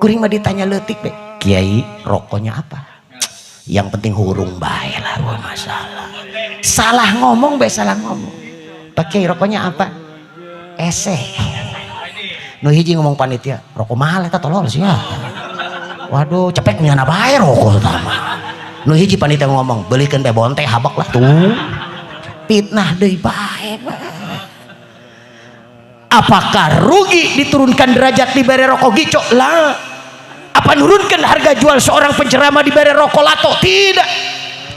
Kuring mah ditanya leutik be, kiai rokoknya apa? Yang penting hurung bae lah, gua masalah. Salah ngomong be, salah ngomong. Pak Kiai rokoknya apa? Ese. Nu hiji ngomong panitia, rokok mahal eta tolol sih ya. Waduh, cepek nyana bae rokok eta mah. Nu hiji panitia ngomong, belikeun be bonte habak lah tuh. Fitnah deui bae. Apakah rugi diturunkan derajat diberi rokok gicok? Lah. Apa nurunkan harga jual seorang penceramah diberi rokok lato? Tidak.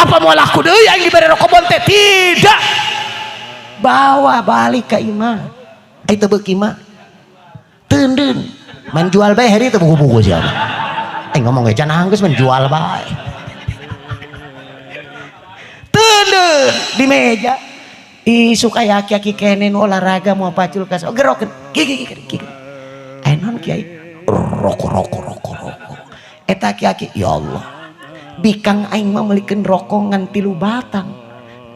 Apa mau laku deui aing diberi rokok bonte? Tidak. Bawa balik ke imah. Itu beuki mah. Teundeun. Menjual bae hari itu buku-buku siapa? Ngomong ge can anggeus menjual bae. Teundeun di meja. Isuk aya aki-aki kene nu olahraga mau pacul ka gerokeun. Gigi gigi gigi. Naon kiai? Rokok rokok rokok rokok. Eta aki-aki, ya Allah. Bikang aing mah meulikeun rokok ngan 3 batang.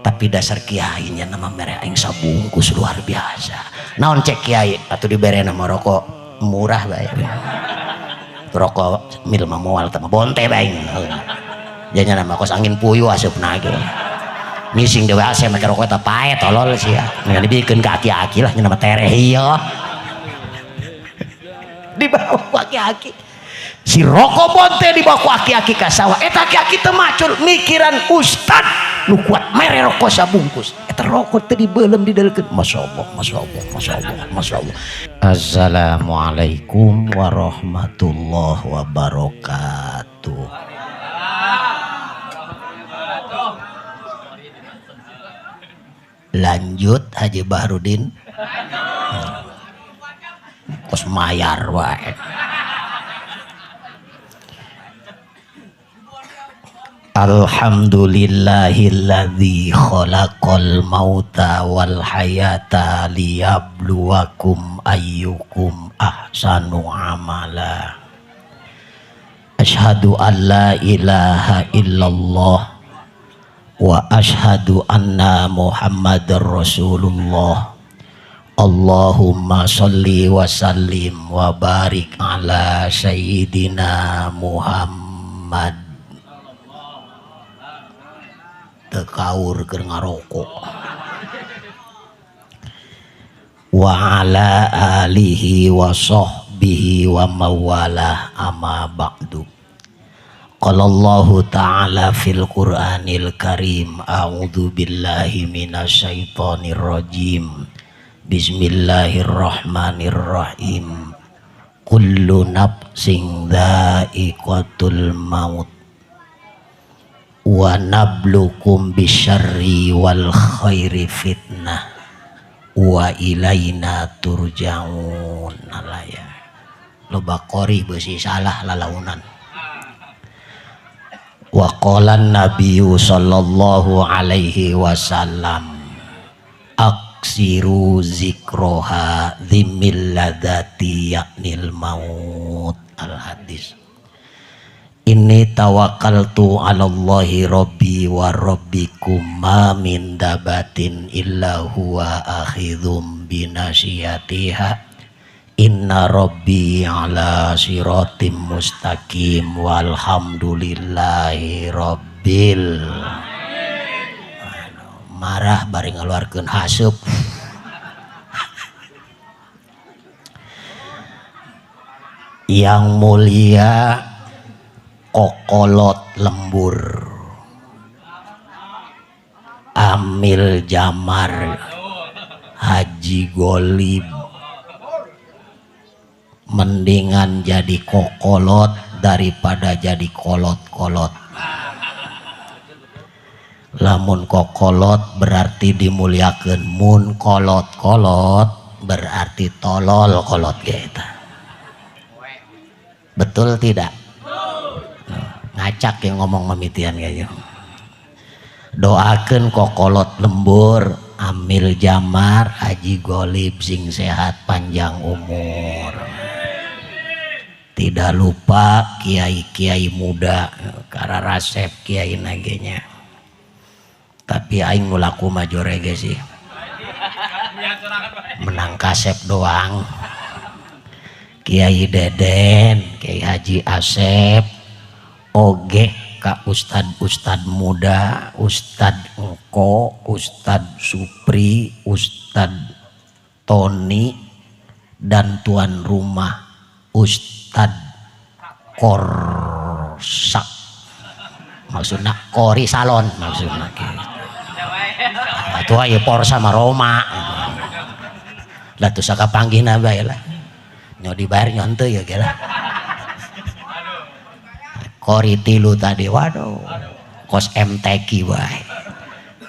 Tapi dasar kiainya nama mere aing sabungkus luar biasa. Naon cek kiai? Atuh dibere nama rokok murah bae. Rokok mil mah moal teh mah bonte bae. Janya nama kos angin puyuh asupna ge. Ngising dewe AC make rokok eta pae tolol sia. Ngan dibikeun ka aki-aki lah nya nama tereh ieu. Dibawa ku aki-aki. Si rokok bonte dibawa ku aki-aki ka sawah. Eta aki-aki teu macul mikiran ustad nu kuat mere rokok sabungkus. Eta rokok teh dibeuleum didelkeun. Masyaallah, masyaallah, masyaallah, masyaallah. Assalamualaikum warahmatullahi wabarakatuh. Lanjut Haji Bahrudin. Kos mayar wae. Alhamdulillahilladzi khalaqal mauta wal hayata liyabluwakum ayyukum ahsanu amala. Asyhadu an la ilaha illallah wa asyhadu anna Muhammadar Rasulullah. Allahumma sholli wa sallim wa barik ala sayyidina Muhammad. Teu kaur keur ngarokok. Wa ala alihi wa sahbihi wa mawalah amma ba'du. Qala Allahu ta'ala fil Qur'anil Karim, a'udzu billahi minasyaitonir rajim. Bismillahirrahmanirrahim. Kullu nafsin dha'iqatul maut wa nablukum bisyarri wal khairi fitnah wa ilaina turja'un. Alaya loba qori beusi salah lalaunan. Wa qala nabiyyu sallallahu alaihi wasallam aksiru zikroha dzimil ladati yaknil maut. Al hadis. Inni tawakkaltu 'alallahi rabbi wa rabbikum ma min dabatin illa huwa akhidhum binasiyatiha inna rabbi ala siratim mustaqim walhamdulillahi rabbil. Marah bari ngaluarkeun haseup. Yang mulia kokolot lembur Amil Jamar Haji Golib, mendingan jadi kokolot daripada jadi kolot-kolot. Lamun kokolot berarti dimuliakeun, mun kolot-kolot berarti tolol kolot kita. Betul tidak? Ngacak yang ngomong mamitian kayaknya. Doakeun kokolot lembur Amil Jamar Haji Golib sing sehat panjang umur. Tidak lupa kiai-kiai muda kara rasep kiai nagenya. Tapi aing nu laku mah jorege sih. Menang kasep doang. Kiai Deden, Kiai Haji Asep, oge ka ustad-ustad muda, Ustad Engko, Ustad Supri, Ustad Tony, dan tuan rumah Ustad Korsak, maksudnya Kori Salon maksudnya gitu. Atuh aya Porsa sama Roma lah tuh sakapanggihna bae lah, nyo dibayar nyonte ya gela. Kori tilu tadi, waduh, kos MTQ wae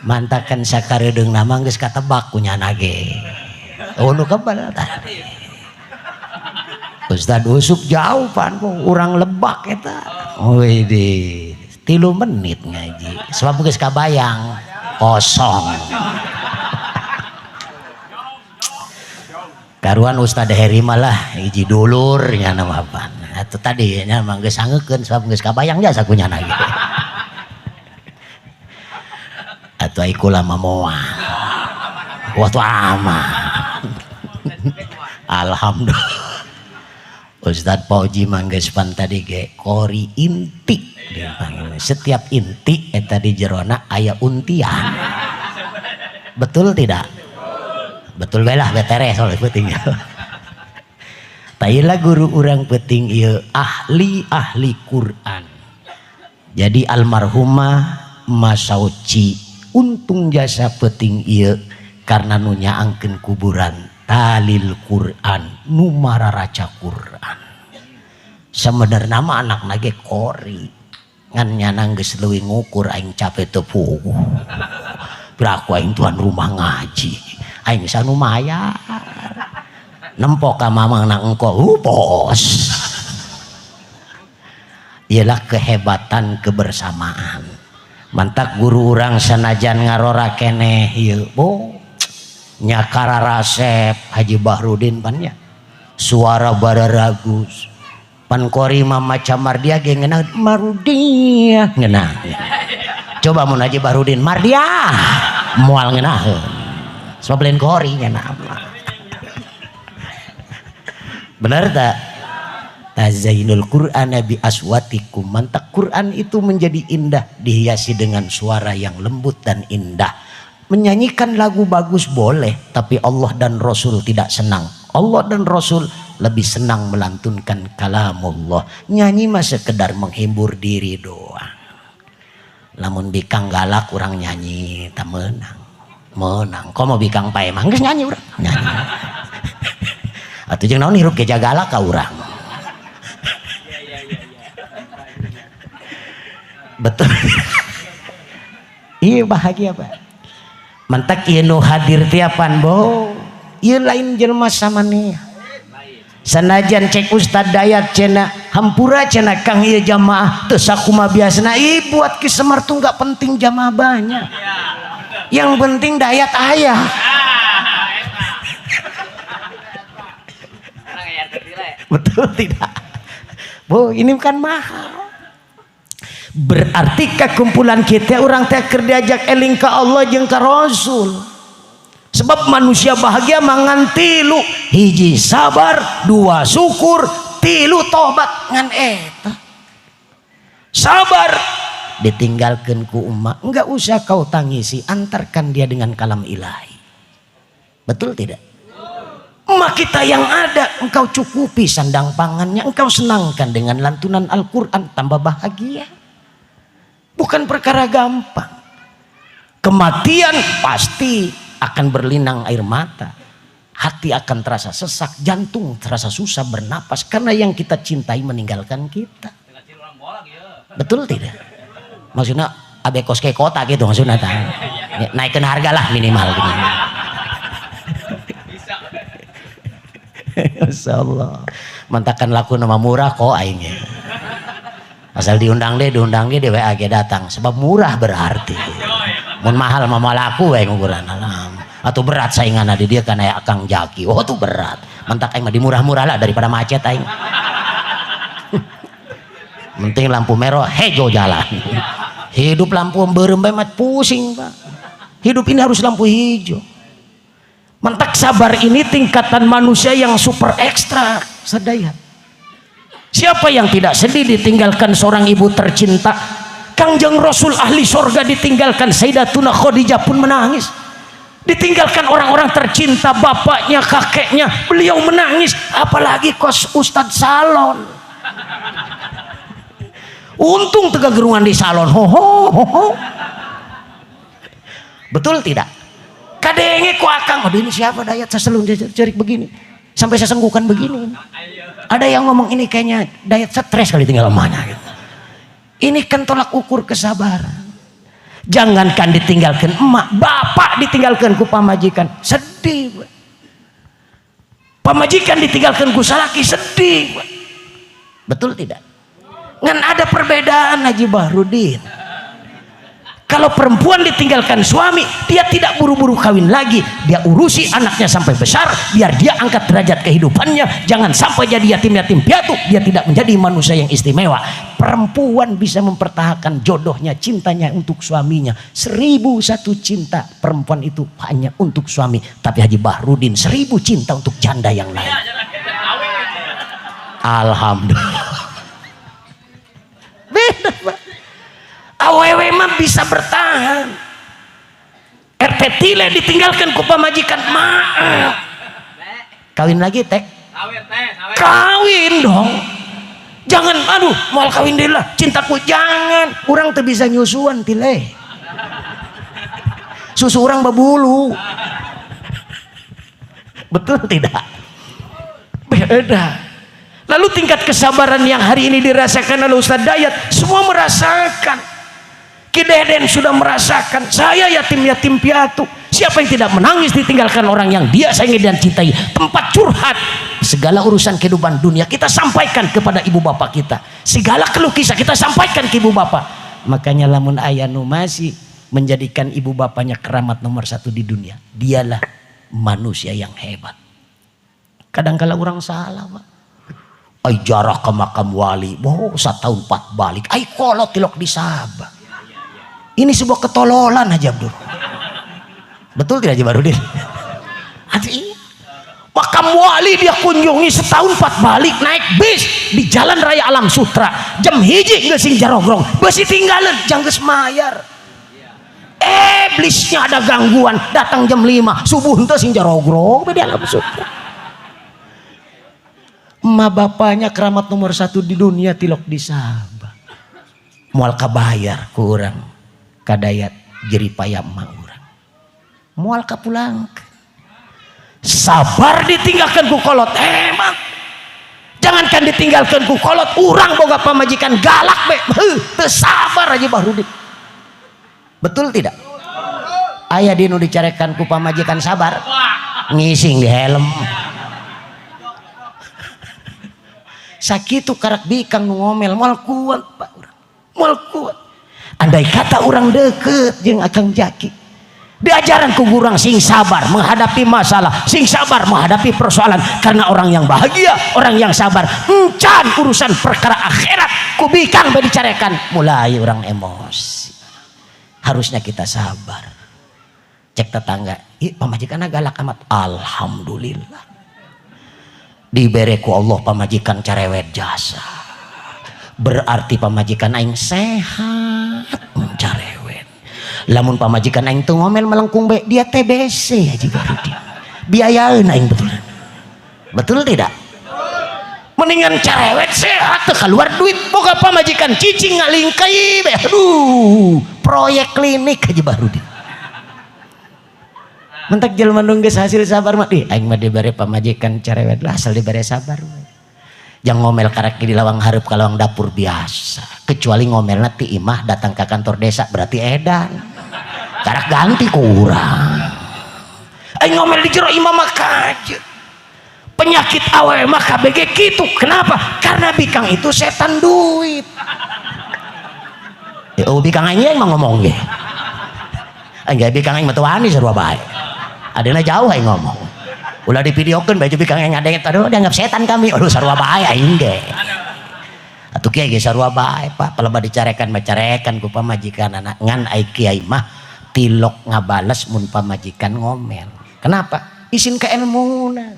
mantakan sakaredeung nama geus katebak ku nyana ge. Oh, nu kebal tadi Ustad Usup jauh pan urang Lebak eta. Wih, 3 menit ngaji sebab geus kabayang kosong. Karuan Ustad Heri malah hiji dulur nya nama pan atuh tadi nya mah geus sangeukeun sebab geus kabayang jasa ku nyana ge. Atuh ai kula mah moal waktu aman. Alhamdulillah Ustad Fauji mah geus pan tadi ge kori inti dipanggil. Setiap inti eta di jerona aya untian. Betul tidak? Betul bae lah betere soal penting. Tailah guru urang penting ieu ahli-ahli Quran. Jadi almarhumah Masauci untung jasa penting ieu karena nu nyaangkeun kuburan talil Quran nu mararaca Quran. Sebenarnya mah anakna ge kori ngan nyana geus leuwih ngukur aing capek teu puguh. Piraku aing tuan rumah ngaji aing sanu mayar nempok ka mamang na engko bos. Ialah kehebatan kebersamaan. Mantak guru urang sanajan ngarora keneh ieu bo nyakara rasep Haji Bahrudin pan nya suara bararagus pan kori mah maca mardia ge ngeunah mardia ngeunah. Coba mun Haji Bahrudin mardia moal ngeunaheun sebab lain kori ngeunah mah. Benar tak? Tazainul Qur'ana bi aswatikum. Mantak Quran itu menjadi indah dihiasi dengan suara yang lembut dan indah. Menyanyikan lagu bagus boleh, tapi Allah dan Rasul tidak senang. Allah dan Rasul lebih senang melantunkan kalamullah. Nyanyi mah sekedar menghibur diri doang. Lamun bikang galak urang nyanyi tak menang. Menang. Komo bikang pae mah geus nyanyi urang. Nyanyi. Atuh jeung naon hirup ge galak ka urang. Betul. Iya bahagia Pak. Mantak ieu nu hadir tiapan bo. Ieu lain jelema samanea. Sanajan cek Ustad Dayat cenah hampura cenah Kang ieu jamaah teu sakumaha biasana. Ih buat Ki Semar tuh nggak penting jamaah banyak. Yang penting Dayat aya. Betul tidak? Bu, ini bukan mahal. Berarti kekumpulan kita orang teh keur diajak eling ka Allah jeung ka Rasul. Sebab manusia bahagia mangan tilu, hiji sabar, dua syukur, tilu tobat ngan eta. Sabar ditinggalkan ku umat, enggak usah kau tangisi, antarkan dia dengan kalam ilahi. Betul tidak? Emak kita yang ada, engkau cukupi sandang pangannya, engkau senangkan dengan lantunan Al-Quran, tambah bahagia. Bukan perkara gampang. Kematian pasti akan berlinang air mata. Hati akan terasa sesak, jantung terasa susah bernapas karena yang kita cintai meninggalkan kita. Betul tidak? Maksudnya abe kos ke kota gitu maksudnya. Naikin harga lah minimal gitu. Masya Allah. Mantakan laku nama murah kok aingnya. Asal diundang deh di WA ge datang sebab murah berarti. Mun mahal mah moal laku we ngukuran alam. Atau berat saingan di dia kan aya Kang Jaki. Oh tuh berat. Mantak aing mah dimurah-murah lah daripada macet aing. Penting lampu merah hejo jalan. Hidup lampu beureum bae mah pusing, Pak. Hidup ini harus lampu hijau. Mantak sabar ini tingkatan manusia yang super ekstra sadaya. Siapa yang tidak sedih ditinggalkan seorang ibu tercinta? Kangjeng Rasul ahli sorga ditinggalkan Sayyidatuna Khadijah pun menangis. Ditinggalkan orang-orang tercinta, bapaknya, kakeknya, beliau menangis. Apalagi kos Ustadz salon. Untung tegak gerungan di salon. Ho ho ho ho. Betul tidak? Kadenge ku akang, aduh, ini siapa Dayat seselung cerik begini. Sampai sesenggukan begini. Ada yang ngomong, ini kayaknya Dayat stres kali tinggal mana gitu. Ini kan tolak ukur kesabaran. Jangankan ditinggalkan emak, bapak ditinggalkan ku pamajikan, sedih. Pamajikan ditinggalkan ku salaki, sedih. Betul tidak? Ngan ada perbedaan, Haji Bahrudin. Kalau perempuan ditinggalkan suami, dia tidak buru-buru kawin lagi. Dia urusi anaknya sampai besar, biar dia angkat derajat kehidupannya. Jangan sampai jadi yatim-yatim piatu, dia tidak menjadi manusia yang istimewa. Perempuan bisa mempertahankan jodohnya, cintanya untuk suaminya. 1001 cinta perempuan itu hanya untuk suami. Tapi Haji Bahrudin 1000 cinta untuk janda yang lain. Alhamdulillah. Beda, Pak. Awewe mah bisa bertahan. RT tile ditinggalkan ku pamajikan, maaf. Kawin lagi teh? Kawin dong. Jangan, aduh, mau kawin deh lah, cintaku, jangan. Urang tuh bisa nyusuan tile. Susu urang babulu. Betul tidak? Beda. Lalu tingkat kesabaran yang hari ini dirasakan oleh Ustadz Dayat, semua merasakan. Ki Deden sudah merasakan, saya yatim-yatim piatu. Siapa yang tidak menangis ditinggalkan orang yang dia sayangi dan cintai? Tempat curhat. Segala urusan kehidupan dunia kita sampaikan kepada ibu bapak kita. Segala keluh kisah kita sampaikan ke ibu bapak. Makanya lamun aya nu masih menjadikan ibu bapaknya keramat nomor satu di dunia, dialah manusia yang hebat. Kadang kala orang salah, Pak. Ai jarah ke makam wali, wow, setahun empat balik. Ai kolot tilok di Sabah. Ini sebuah ketololan, Haji Abdul. Betul tidak, Haji Barudin? Haji, makam wali dia kunjungi setahun empat balik naik bis di Jalan Raya Alam Sutra. Jam 1 geus sing jarogrong, besi tinggalan jang geus mayar. Iblisnya ada gangguan, datang jam 5 subuh henteu sing jarogrong di Alam Sutra. Emak bapaknya keramat nomor satu di dunia tilok di Sabah. Moal kabayar kurang kadayat jerih payah emak urang. Moal kapulang. Sabar ditinggalkan ku kolot emang. Jangankan ditinggalkan ku kolot, urang boga pamajikan galak be. Heuh, teu sabar aja Bahrudin. Betul tidak? Aya di nu dicarekan ku pamajikan sabar. Ngising di helm. Sakitu karak bikang nu ngomel moal kuat, Pak, urang. Moal kuat. Andai kata orang deket jeung Akang Jaki, diajaran ku urang sing sabar menghadapi masalah, sing sabar menghadapi persoalan, karena orang yang bahagia orang yang sabar. Encan urusan perkara akhirat ku bikang bae dicarekan mulai orang emosi. Harusnya kita sabar. Cek tetangga, ih, pamajikan galak amat. Alhamdulillah dibere ku Allah pamajikan carewet jasa, berarti pamajikan aing sehat carewet. Lamun pamajikan aing teu ngomel melengkung bae, dia TBC, Haji Barudin, biayaeun aing. Betul, betul tidak? Mendingan cerewet sehat teu keluar duit, boga pamajikan cicing ngalingkai bae, aduh, proyek klinik, Haji Bahrudin. Mentak jelema nu geus hasil sabar mah, ih, aing mah dibere pamajikan cerewet lah, asal dibere sabar. Jangan ngomel karek di lawang hareup ka lawang dapur biasa, kecuali ngomelna ti imah datang ke kantor desa, berarti edan karak ganti kurang. Aing ngomel di jero imah mah kajeut penyakit awewe mah KBG gitu. Kenapa? Karena bikang itu setan duit. Ya, oh, bikang aing mah ngomong ge aing ge, bikang aing mah teu wani sarua bae, adena jauh aing ngomong. Ulah divideokeun baju bikang aing ngadenge, aduh, dianggap setan kami. Aduh, sarua bae aing ge. Atuh kiai ge sarua bae, Pak. Palebah dicarekan mah carekan ku pamajikan anak, ngan ai kiai mah tilok ngabales mun pamajikan ngomel. Kenapa? Isin ke ilmuna.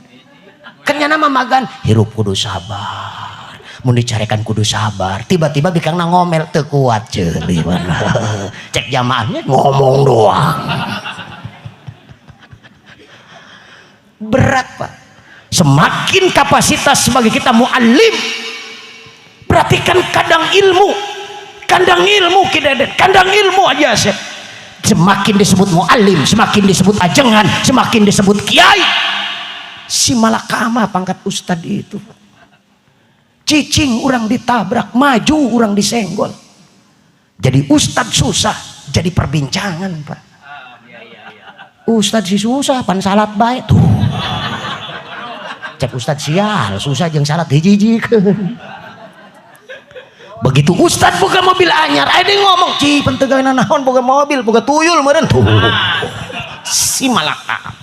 Kan nyana mah magan hirup kudu sabar. Mun dicarekan kudu sabar. Tiba-tiba bikangna ngomel, teu kuat ceuli. Cek jamaahnya ngomong doang. Berat, Pak. Semakin kapasitas sebagai kita muallim, berarti kan kandang ilmu, kandang ilmu kita, kandang ilmu aja sih. Semakin disebut muallim, semakin disebut ajengan, semakin disebut kiai, si malakama pangkat ustad itu. Cicing orang ditabrak, maju orang disenggol. Jadi ustad susah, jadi perbincangan, Pak. Ustad si susah, pan salat baik tuh. Cek ustad sial, susah jeung salat hiji-hijikeun. Begitu ustad boga mobil anyar, aya ngomong, "Ci pentegaweuna naon boga mobil, boga tuyul meureun." Tuh. Si malaka.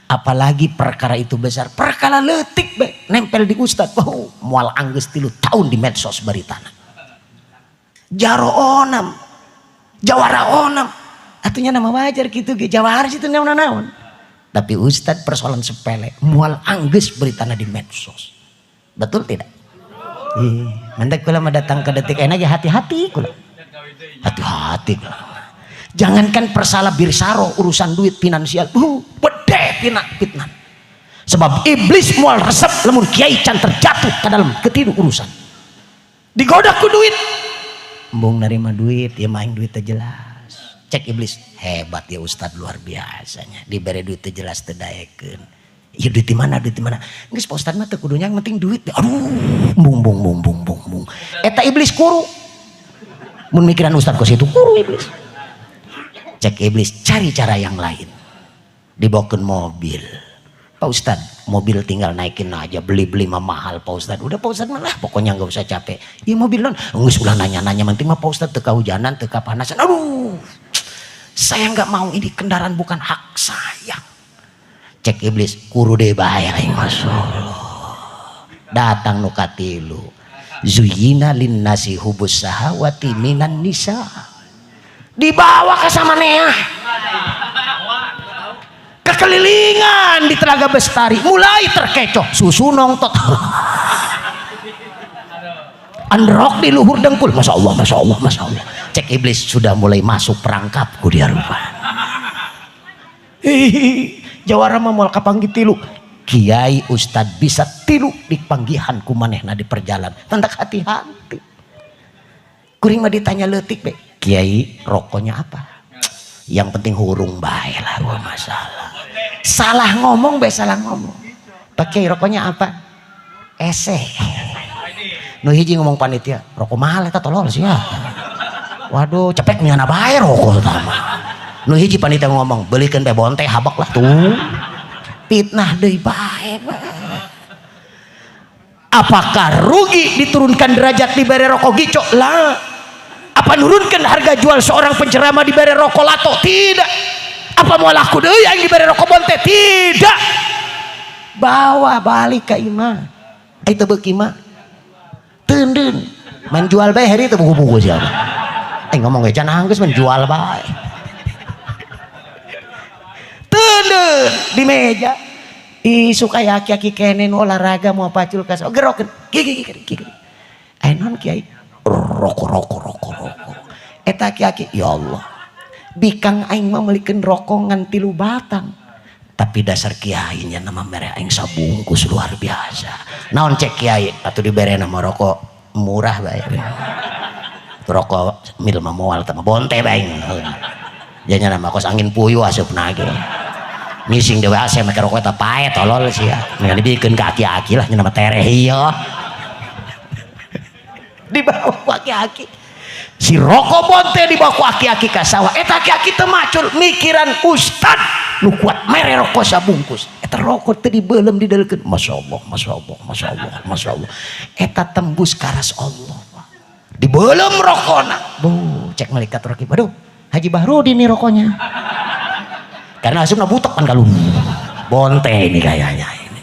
Apalagi perkara itu besar, perkara leutik be nempel di ustad. Oh, moal anggeus 3 tahun di medsos baritana. Jaro onam, jawara onam. Atunya nama wajar gitu ge, jawara situ naon-naon. Tapi ustad persoalan sepele, moal anggeus beritana di medsos. Betul tidak? Ih, mantak kula mah datang ke detik enak ya hati-hati kula. Hati-hati kula. Jangankan persalah birsaro urusan duit finansial, bede fitnah. Sebab iblis moal resep lamun kiai can terjatuh ke dalam ketilu urusan. Digoda ku duit. Embung nerima duit, ya main duit teu jelas. Cek iblis, hebat ya ustad luar biasanya. Dibere duit teu jelas teu daekeun. Ya duit di mana, duit di mana? Geus Pak Ustad mah teu kudu yang penting duit. Aduh, bung bung bung bung bung bung. Eta iblis kuru. Mun mikiran ustad kos itu kuru iblis. Cek iblis, cari cara yang lain. Dibawakeun mobil. Pak Ustad, mobil tinggal naikin aja, beli-beli mah mahal Pak Ustad. Udah Pak Ustad malah pokoknya nggak usah capek. Iya mobil non, geus ulah nanya-nanya, penting mah Pak Ustad teu kahujanan, teu kapanasan. Aduh, saya nggak mau, ini kendaraan bukan hak saya. Cek iblis, kuru deh bae aing, masyaallah. Datang nu katilu. Zuyina linnasi hubus sahawati minan nisa. Dibawa ke samanea. Kekelilingan di Telaga Bestari, mulai terkecoh, susu nongtot. Androk di luhur dengkul, masya Allah, masya Allah, masya Allah. Cek iblis sudah mulai masuk perangkapku dia rupa. Hihihi, jawara mah moal kapanggih tilu. Kiai ustad bisa tilu dipanggihan ku manehna di perjalanan. Tentak hati-hati. Kuring mah ditanya leutik be. Kiai rokoknya apa? Yang penting hurung bae lah, gua masalah. Salah ngomong be, salah ngomong. Pak Kiai rokoknya apa? Ese. Nu hiji ngomong panitia, rokok mahal eta tolol sih ya. Waduh, cepek nyana bae rokok eta mah. Nu hiji panitia ngomong, belikeun be bonte habak lah tuh. Fitnah deui bae. Apakah rugi diturunkan derajat dibere rokok gico? Lah. Apa nurunkan harga jual seorang penceramah dibere rokok lato? Tidak. Apa mau laku deui yang dibere rokok bonte? Tidak. Bawa balik ke imah. Itu beuki mah. Teundeun. Main jual bae hari itu buku-buku siapa. Ngomong ge can anggeus main jual bae. Teundeun di meja. Isuk aya aki-aki kene nu olahraga mau pacul ka gerokeun. Gigi gigi gigi. Aya naon kiai? Rokok rokok rokok rokok. Eta aki-aki, ya Allah. Bikang aing mah meulikeun rokok ngan 3 batang. Tapi dasar kiainya nama mere aing sabungkus luar biasa. Naon cek kiai? Atuh dibere nama rokok murah bae. Rokok mil mah moal teh mah bonte bae. Janya nama kos angin puyuh asupna ge. Ngising dewe AC make rokok eta pae tolol sia. Mendingan dibikeun ka aki-aki lah nya nama tereh ieu. Dibawa ku aki-aki. Si rokok bonte dibawa ku aki-aki ka sawah. Eta aki-aki teu macul mikiran ustad nu kuat mere rokok sabungkus. Eta rokok teu dibeuleum dideulekeun. Masya Allah, Masya Allah, Masya Allah, Masya Allah. Eta tembus karas Allah. Dibeuleum rokona. Bu, cek malaikat raqib. Aduh, Haji Bahrudin nih rokoknya. Karena asupna butek kan kalau bonte ini kayaknya ini.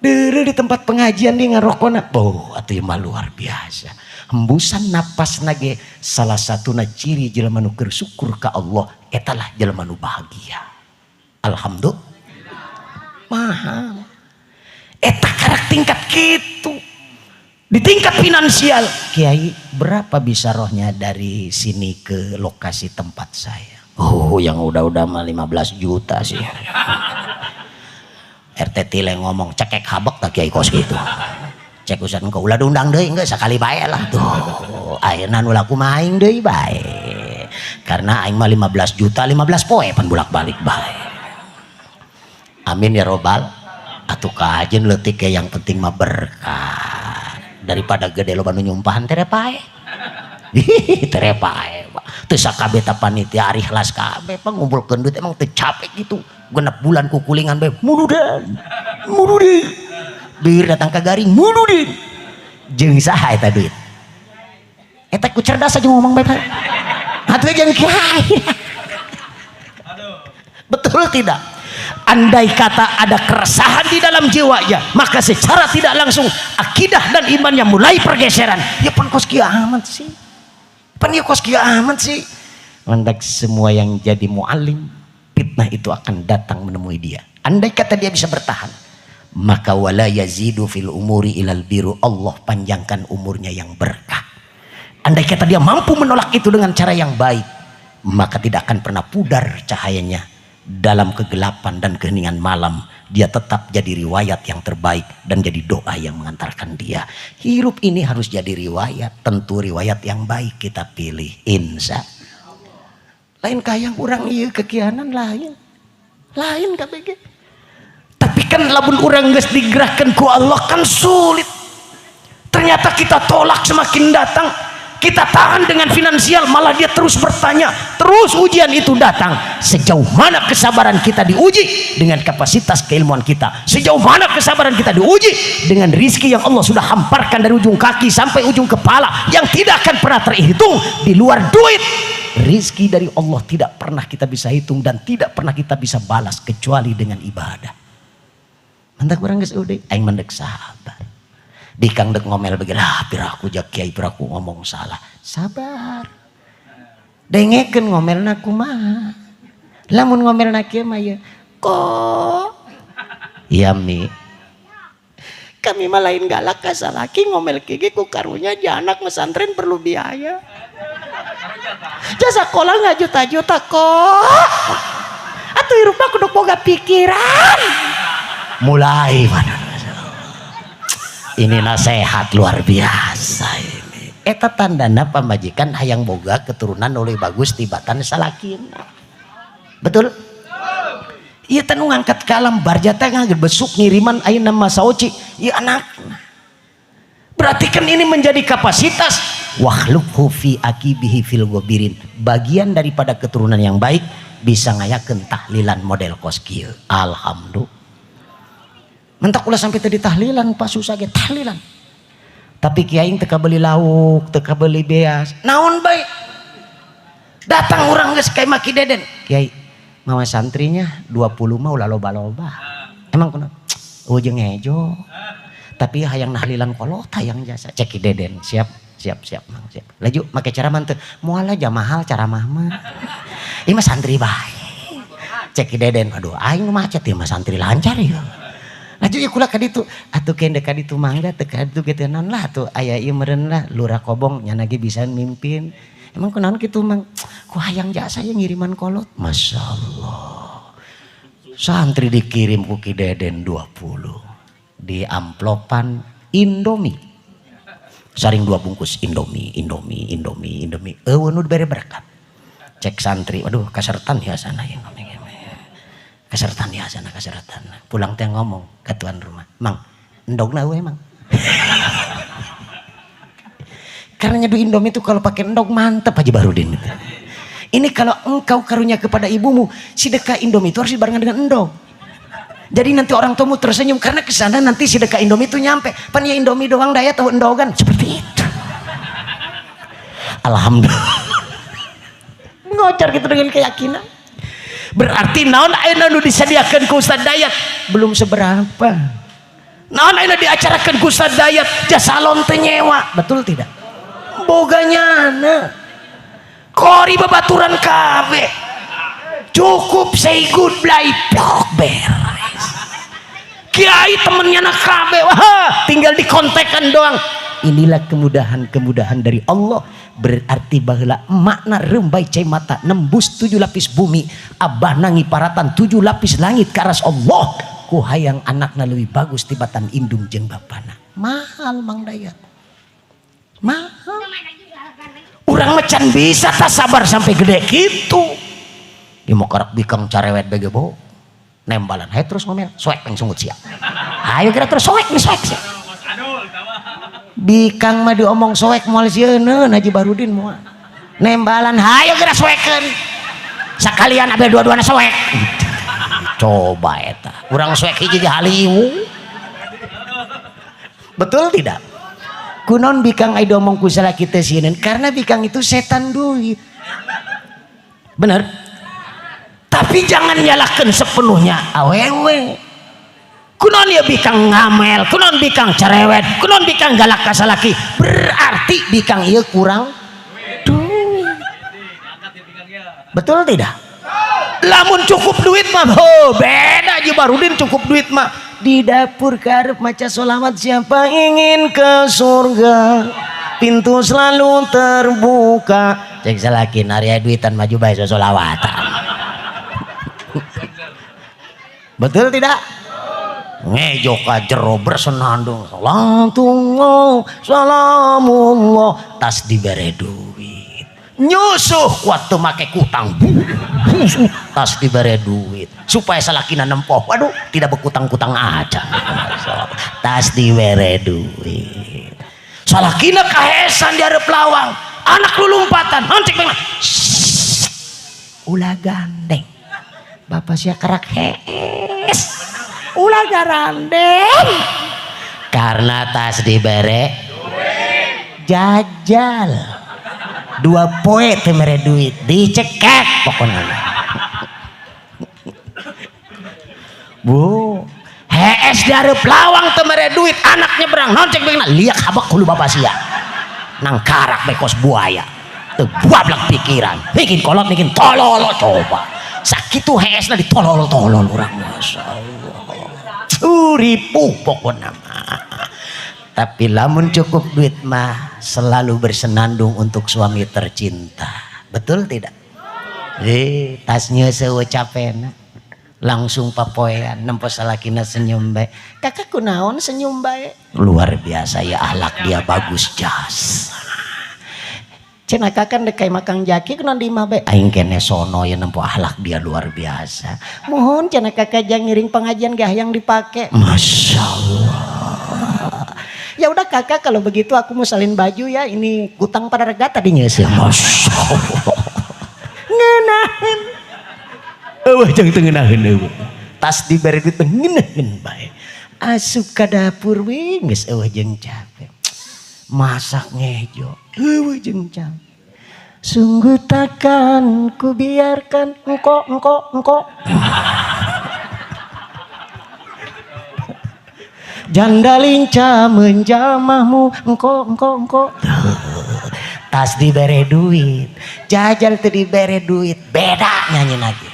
Dulu di tempat pengajian dia ngarokona. Oh, atuh mah luar biasa. Hembusan napas nage salah satuna ciri jelema nu keur syukur ka Allah, etalah jelema nu bahagia. Alhamdulillah. Mahal. Eta karak tingkat kitu. Di tingkat finansial, "Kiai, berapa bisa rohnya dari sini ke lokasi tempat saya?" "Oh, yang udah-udah mah 15 juta sih." RT Tile ngomong, "Cekek habek tak kiai kos gitu." Cek Ustaz, "Engkau ulah diundang deui, enggak sekali bae lah." Tuh, ayeuna nu laku maing deui bae. Karena aing mah 15 juta 15 poe pan bolak-balik bae. Amin ya robbal. Atuh kajen leutik ya, yang penting mah berkah. Daripada gede loba nu nyumpahan, tere pae. Tere pae. Teu sakabeh ta panitia ari ikhlas kabeh, Pak, ngumpulkeun duit emang teu capek gitu. 6 bulan kukulingan bae muludan. Muludin. Bir datang ke garing muludin. Jeung saha eta duit? Eta ku cerdas aja ngomong bae. Atuh jeung kiai. Betul tidak? Andai kata ada keresahan di dalam jiwanya, maka secara tidak langsung akidah dan imannya mulai pergeseran. Ya pan kos kieu amat sih. Pan ya kos kieu amat sih. Mendak semua yang jadi muallim, fitnah itu akan datang menemui dia. Andai kata dia bisa bertahan, maka wala yazidu fil umuri ilal biru, Allah panjangkan umurnya yang berkah. Andai kata dia mampu menolak itu dengan cara yang baik, maka tidak akan pernah pudar cahayanya dalam kegelapan dan keheningan malam. Dia tetap jadi riwayat yang terbaik dan jadi doa yang mengantarkan dia. Hirup ini harus jadi riwayat, tentu riwayat yang baik kita pilih. Insya lain kayang orang iya kekianan lain lain KBG, tapi kan lamun urang geus digerakkan ku Allah kan sulit. Ternyata kita tolak, semakin datang kita tahan dengan finansial, malah dia terus bertanya terus. Ujian itu datang, sejauh mana kesabaran kita diuji dengan kapasitas keilmuan kita, sejauh mana kesabaran kita diuji dengan rizki yang Allah sudah hamparkan dari ujung kaki sampai ujung kepala yang tidak akan pernah terhitung. Di luar duit, rizki dari Allah tidak pernah kita bisa hitung dan tidak pernah kita bisa balas kecuali dengan ibadah. Mantak urang geus udah aing mendek sabar. Dikang dek ngomel begini lah, piraku jak kiai, piraku ngomong salah. Sabar, dengekeun ngomelna kumaha. Lamun ngomelna kieu mah ya kok ya mi, kami mah lain galak ka salaki, ngomel kieu ku karunya ja anak mesantren perlu biaya, jasa sekolah nggak juta-juta kok. Atuh hirup mah kudu boga pikiran. Mulai mana ini nasihat luar biasa ini. Eta tandana pamajikan hayang boga keturunan oleh bagus tibatan salakina. Betul? Iya, tanu ngangkat kalam barjata ngangkat besuk ngiriman ayeuna nama saoci iya anak. Berarti kan ini menjadi kapasitas wakhlufhu fi aqibihi fil ghabirin. Bagian daripada keturunan yang baik bisa ngayakeun tahlilan model kos kieu. Alhamdulillah. Mentak ulah sampai tadi tahlilan, Pak, susah ge tahlilan. Tapi kiai teka beli lauk, teka beli beas. Naon baik? Datang orang geus kayak maki Deden. "Kiai, mawa santrinya 20 mah ulah loba-loba." "Emang kunaon?" "Oh, jeung hejo. Tapi hayang nahlilan kolot, hayang jasa." Cek Deden, "Siap, siap, siap, Mang, siap." Laju make cara teu? "Moal aja mahal cara mah mah. Ieu mah santri bae." Cek Deden, "Aduh, aing macet ieu mah santri lancar ya." Laju ya kula ka ditu. Atuh kende ka ditu mangga teu ka ditu kitu naon lah atuh aya ieu meureun lah lurah kobong nya ge bisa mimpin. "Emang kunaon kitu, Mang?" "Ku hayang jasa ya ngiriman kolot." Masya Allah. Santri dikirim ku Ki Deden 20 di amplopan Indomie. Saring dua bungkus Indomie, Indomie, Indomie, Indomie. Eueuh nu dibere berkat. Cek santri, "Waduh, kasertan ya sana ya." Kasertan ya sana, kasertan. Pulang teh ngomong ke tuan rumah, "Mang, endogna eueuh emang." Karena nyeduh Indomie itu kalau pakai endog mantep aja Barudin itu. Ini kalau engkau karunya kepada ibumu, sedekah Indomie itu harus dibarengan dengan endog. Jadi nanti orang tuamu tersenyum karena kesana nanti sedekah Indomie itu nyampe. Pan ya Indomie doang daya tahu endogan seperti itu. Alhamdulillah. Ngocar gitu dengan keyakinan. Berarti naon ayeuna nu disediakan ku Ustaz Dayat belum seberapa. Naon ayeuna diacarakan ku Ustaz Dayat jasa salon teu nyewa, betul tidak? Boga nyana. Kori babaturan kabeh. Cukup say goodbye, plok, beres. Kiai temennya nak kabeh, wah, tinggal dikontekan doang. Inilah kemudahan-kemudahan dari Allah. Berarti baheula makna rembai cai mata nembus 7 lapis bumi, abah nangi paratan 7 lapis langit ke aras Allah. Ku hayang anakna leuwih bagus tibatan indung jeung bapana. Mahal Mang Dayat. Mahal. Urang mah can bisa tak sabar sampai gede gitu. Dia mau karak bikang carewet bege bo. Nembalan, hayo terus ngomel, soek peng sungut sia. Hayo kira terus soek nih soek sia. Bikang mah diomong soek moal sieun Haji Barudin moal. Nembalan, hayo kira soekeun. Sakalian abe dua-duana soek. Coba eta. Urang soek hiji ge haliwu. Betul tidak? Kunon bikang ai diomong ku salaki teh sieun karena bikang itu setan duit. Bener? Tapi jangan nyalahkan sepenuhnya awewe. Kunon ya bikang ngamel, kunon bikang cerewet, kunon bikang galak ka salaki, berarti bikang ieu kurang duit. Betul tidak? Lamun cukup duit mah, oh, beda Haji Barudin cukup duit mah. Di dapur karep maca sholawat, siapa ingin ke surga, pintu selalu terbuka. Cek salaki nari duitan maju bae sholawatan. Betul tidak? Ngejo ka jero bersenandung salatullah salamullah, tas dibere duit. Nyusuh waktu make kutang, tas dibere duit supaya salakina nempoh. Waduh, tidak berkutang-kutang aja. Tas dibere duit. Salakina kahesan di hareup lawang, anak lulumpatan, hancik beng. Ulah gandeng. Bapak sia kerak hees. Ulah garandeng. Karena tas dibere jajal. 2 poe teu mere duit, dicekek pokona. Bu, hees di hareup lawang teu mere duit, anak nyebrang, naon cek bengna, liak habak hulu bapak sia. Nang karak bekos buaya. Teu buablak pikiran, bikin kolot bikin tolol coba. Sakitu heesna ditolol-tolol urang, Masya Allah. Ripuh pokona mah. Tapi lamun cukup duit mah selalu bersenandung untuk suami tercinta. Betul tidak? Tasnya sewe capena. Langsung papoean nempo salakina senyum bae. Kakak kunaon senyum bae? Luar biasa ya akhlak dia bagus jas. Cenah kakak dek makang jaki kunaon di imah bae? Aing kene sono ya nempo akhlak dia luar biasa. Mohon cenah kakak jangan ngiring pengajian gah yang dipake. Masya Allah. Ya udah kakak kalau begitu aku mau salin baju ya, ini kutang pada rega tadi nyeuseum. Masya Allah. Ngeunaheun. Eueuh jeung teu ngeunaheun eueuh. Tas dibere duit teh ngeunaheun bae. Asup ka dapur we geus eueuh jeung capek. Masak ngejo eueuh jeung capek. Sungguh takkan ku biarkan engko engko engko. Janda lincah menjamahmu engko engko engko. Tas dibere duit, jajal teu dibere duit, beda nyanyi lagi.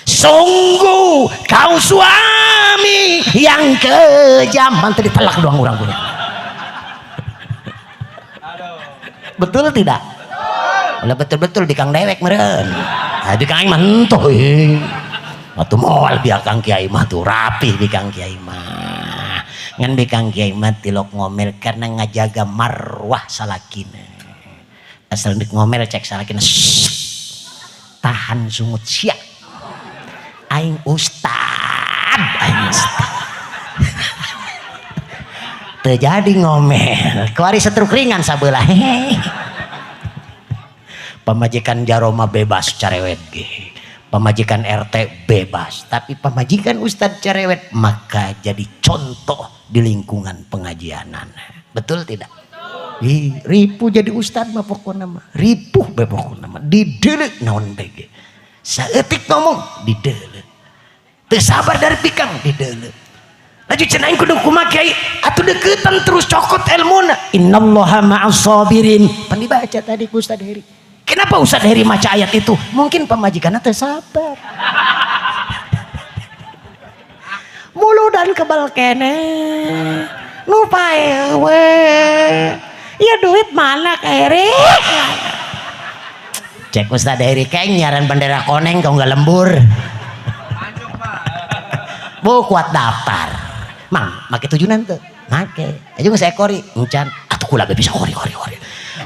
Sungguh kau suami yang kejam, mantu ditelak doang orang punya. Betul tidak? Ulah betul-betul bikang dewek meureun. Nah, bikang aing mah henteu. Atuh moal bikang kiai mah tuh rapi bikang kiai mah. Ngan bikang kiai mah tilok ngomel karena ngajaga marwah salakina. Asal dik ngomel cek salakina. Tahan sungut sia. Aing ustad, aing ustad. Terjadi ngomel, kuari setruk ringan sabelah. Pamajikan jaroma bebas carewet ge. Pamajikan RT bebas, tapi pamajikan ustad carewet maka jadi contoh di lingkungan pengajianan. Betul tidak? Ih, ripuh jadi ustad mah pokona mah. Ripuh be pokona mah. Dideuleu naon be ge. Saeutik ngomong dideuleu. Teu sabar dari pikang dideuleu. Laju cenah aing kudu kumaha kiai atuh deukeutan terus cokot ilmuna. Innallaha ma'as sabirin. Pan dibaca tadi ku Ustad Heri. Kenapa Ustad Heri maca ayat itu? Mungkin pamajikanna teu sabar. Mulu dan kebal keneh. Nu pae we. Ya duit mana, Kak Eri? Cek Ustaz Eri kayak nyaran bendera koneng kau nggak lembur. Bu kuat daftar. Mang, make tujuan tuh. Make. Aja saya kori, encan. Atuh kula bisa kori kori kori.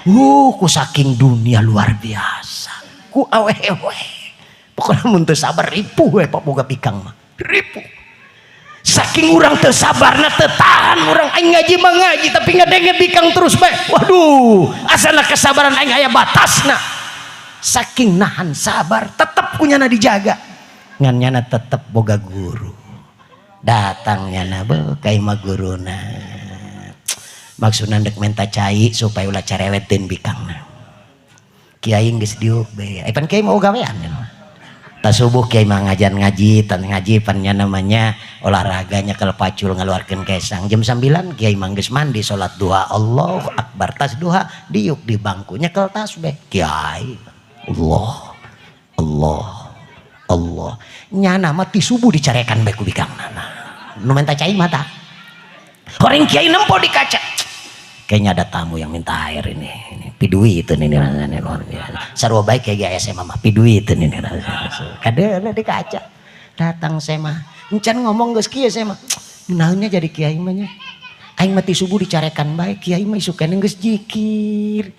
Ku saking dunia luar biasa. Ku awewe. Pokoknya mun teu sabar ripuh we pak boga bikang mah. Ripuh. Saking urang teu sabarna, teu tahan urang, aing ngaji mah ngaji tapi ngadenge bikang terus bae. Waduh, asana kesabaran aing aya batasna. Saking nahan sabar tetep kunyana dijaga. Ngan nyana tetep boga guru. Datang nyana be ka imah guruna. Maksudna dek menta cai supaya ulah carewetin bikangna. Kiai geus diuk be. Eh, pan kiai mau gawean kan. Tas subuh kiai mah ngajan ngaji, tan ngaji pan nya namanya olahraganya kalau pacul ngaluarkeun kesang. Jam 9 kiai mah geus mandi, salat duha, Allahu akbar, tas duha diuk di bangku nyekel tasbih. Kiai Allah Allah Allah. Nyana mah ti subuh dicarekan bae ku bikangna. Nu menta cai mah tah. Horeng kiai nempo di kaca. Kayaknya ada tamu yang minta air ini. Ini pidui itu ini rasanya luar biasa. Sarua baik kayak SMA mah pidui itu ini rasanya. Kada di kaca. Datang saya mah. Encan ngomong geus kieu saya mah. Naonnya jadi kiai mah nya. Aing mati subuh dicarekan bae, kiai mah isukan geus jikir.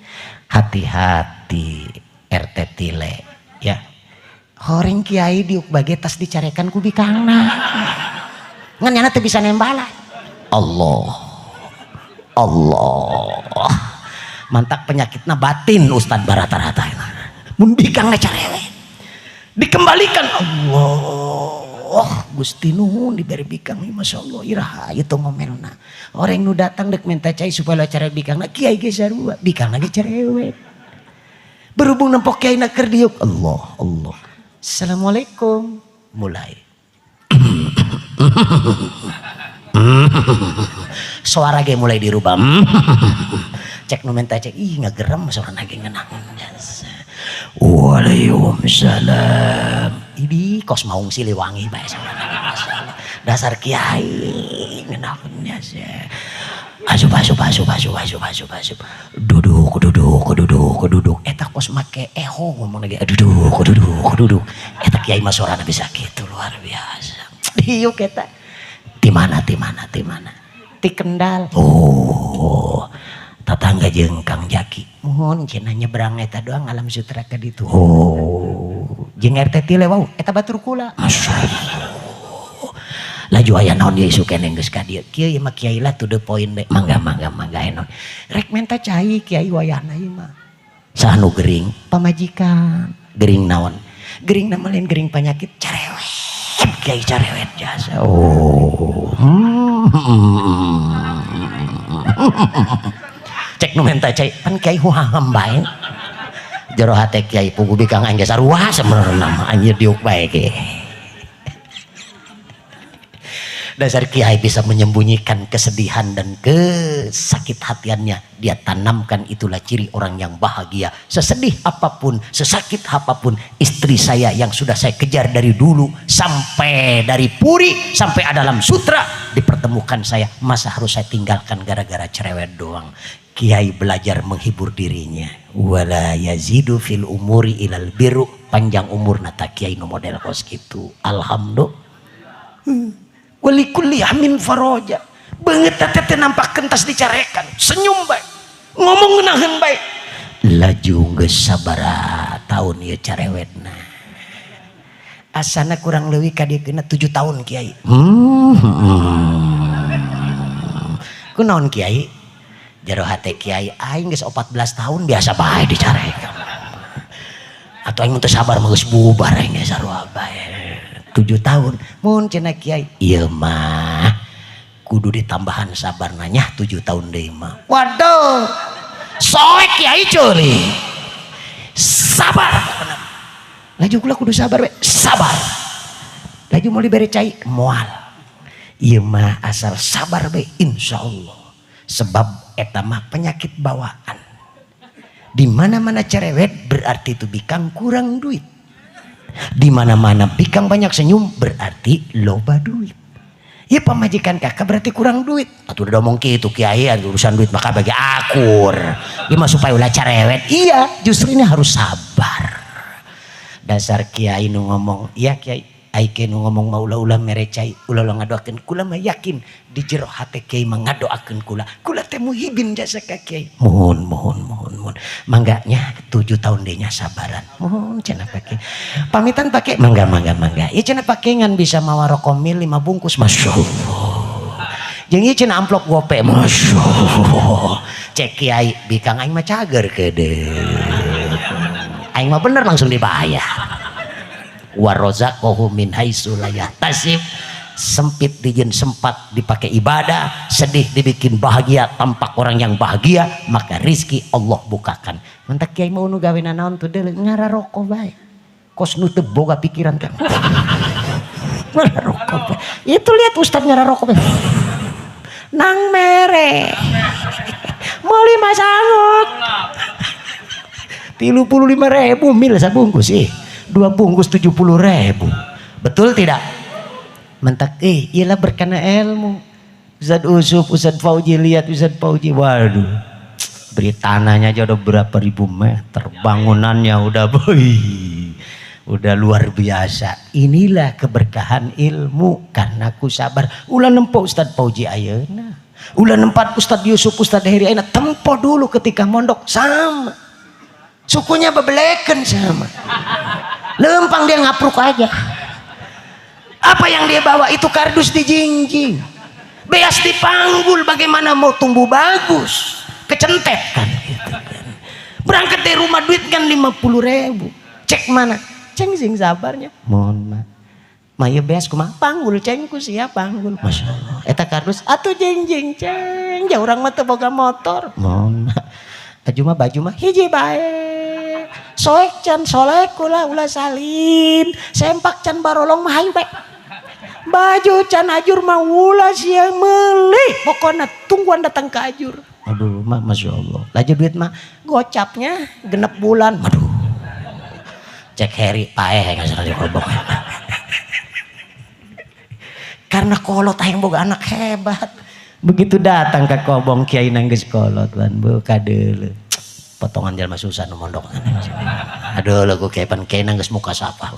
Hati-hati RT Tile ya. Horeng kiai diuk bage tas dicarekan ku bikangna. Ngan nyana teu bisa nembalan. Allah Allah, mantak penyakitna batin Ustad barata-rata mun bikangna carewet dikembalikan. Allah, Gusti nuhun diberi bikang, Masya Allah. Iraha itu ngomelna orang nu datang dek minta cai supaya cara bikangna? Kiai ge sarua bikangna ge cerewet. Berhubung nempok kiai na keur diuk, Allah Allah, assalamualaikum, mulai suara ge mulai dirubah. Cek nu minta cek, ih ngagerem suara ge ngeunah. Waalaikumsalam. Ini kos maung Siliwangi bae suara. Dasar kiai ngeunahkeun jasa. Asup asup asup asup asup asup asup. Duduk duduk duduk duduk. Eta kos make eho ngomong lagi, duduk duduk duduk. Eta kiai mah suarana bisa gitu, luar biasa. Diuk eta. Di mana, di mana, di mana? Di Kendal. Oh, tetangga jeung Kang Jaki. Mohon cenah nyebrang eta doang Alam Sutra ka ditu. Oh, jeung RT Tile wau eta batur kula. Masya Allah. Laju aya naon ieu isuk keneh geus ka dieu. Kieu ieu mah kiai lah, to the point bae. Mangga mangga mangga aya naon. Rek menta cai kiai wayahna ieu mah. Saha nu gering? Pamajikan. Gering naon? Gering nama lain gering penyakit, carewet. Kiai carewet jasa. Oh. Cek nu menta cai, pan kiai huaham bae. Jero hate kiai pugu bikang aing ge sarua sebenarna mah, anjir diuk bae ge. Dasar kiai bisa menyembunyikan kesedihan dan kesakit hatiannya. Dia tanamkan itulah ciri orang yang bahagia. Sesedih apapun, sesakit apapun, istri saya yang sudah saya kejar dari dulu sampai dari Puri sampai Alam Sutra dipertemukan saya, masa harus saya tinggalkan gara-gara cerewet doang. Kiai belajar menghibur dirinya. Wala yazidu fil umuri ilal biru. Panjang umur nata kiai no model kos gitu. Alhamdulillah. Walikulli amin faroja. Beungeut teh nampak kentas dicarekan, senyum bae, ngomong ngeunaheun bae. Laju geus sabaraha tahun ieu carewetna? Asana kurang leuwih ka dieu kena 7 tahun kiai. Kunaon kiai? Jero hate kiai, aing geus 14 tahun biasa bae dicarekan. Atau aing mun teu sabar mah geus bubar aing ge sarua bae. 7 tahun mun cenah kiai, ieu mah kudu ditambahan sabar nanya 7 tahun deui mah. Waduh, soek kiai ceuli sabar laju kula kudu sabar we, sabar laju mau diberi cai moal. Ieu mah asal sabar be, insyaallah. Sebab eta mah penyakit bawaan. Di mana-mana cerewet berarti itu bikang kurang duit. Di mana-mana bikang banyak senyum berarti loba duit. Ya pamajikan kakak berarti kurang duit. Atuh udah ngomong gitu kiai, urusan duit maka bagi akur. Ieu mah supaya ulah cerewet. Iya, justru ini harus sabar. Dasar kiai nu ngomong, iya kiai, ai kiai nu ngomong mah ulah-ulah mere cai, ulah-ulah ngadoakeun kula mah yakin di jero hate kiai mah ngadoakeun kula. Kula teh muhibin jasa ka kiai. Mohon, mohon, mohon, mohon. Mangga nya 7 tahun deui nya sabaran. Mohon cenah pake. Pamitan pake mangga, mangga, mangga. Ieu cenah pake ngan bisa mawa rokok mil 5 bungkus. Masya Allah. Jeung ieu cenah amplop gope. Masya Allah. Cek kiai bikang aing mah cager kedeung. Aing mah bener langsung dibayar. Warozaqahu min haitsu la yahtasib. Sempit dijin sempat dipakai ibadah, sedih dibikin bahagia, tampak orang yang bahagia, maka rizki Allah bukakan. Mantak kiai mau nu gawe naon tuh deuleu ngararoko bae. Kos nu teu boga pikiran kan. Ngararoko bae. Itu lihat ustad ngararoko bae. Nang mere. Meuli masanguk. 35.000 mil sabungkus sih. 2 bungkus 70.000. Betul tidak? Mentak ialah berkana ilmu. Ustad Usuf, Ustad Fauji, lihat Ustad Fauji, waduh. Beri tanahnya aja udah berapa ribu meter, bangunannya udah boy, udah luar biasa. Inilah keberkahan ilmu karena ku sabar. Ulah nempo Ustad Fauji ayeuna. Ulah nempat Ustad Yusuf, Ustad Heri ayeuna, tempo dulu ketika mondok sama. Sukunya bebeleken sama. Lempang dia ngapruk aja. Apa yang dia bawa itu kardus dijingjing. Beas dipanggul, bagaimana mau tumbuh bagus? Kecentet kan gitu kan. Berangkat dari rumah duit kan 50.000. Cek mana? Ceng sing sabarnya. Mohon mah. Maya beas kumaha? Panggul cengku siap panggul. Masya Allah. Eta kardus atuh jingjing ceng. Ja urang mah teu boga motor. Mohon mah. Baju mah baju mah hiji bae. Soek can solek ulah ulah salin. Sempak can barolong mah hayu bae. Baju can ajur mah ulah sia meuli. Pokona tungguan datang ke ajur. Aduh mah Masya Allah. Laju duit mah gocapnya genep bulan. Aduh. Cek Heri paeh nggak salah kobong. Karena kolot aing boga anak hebat. Begitu datang ke kobong kiai nangis kolot lan bu kadeuleu. Potongan jelema susah nu mondok. Aduh lu kiai pan kiai nangis muka sapa.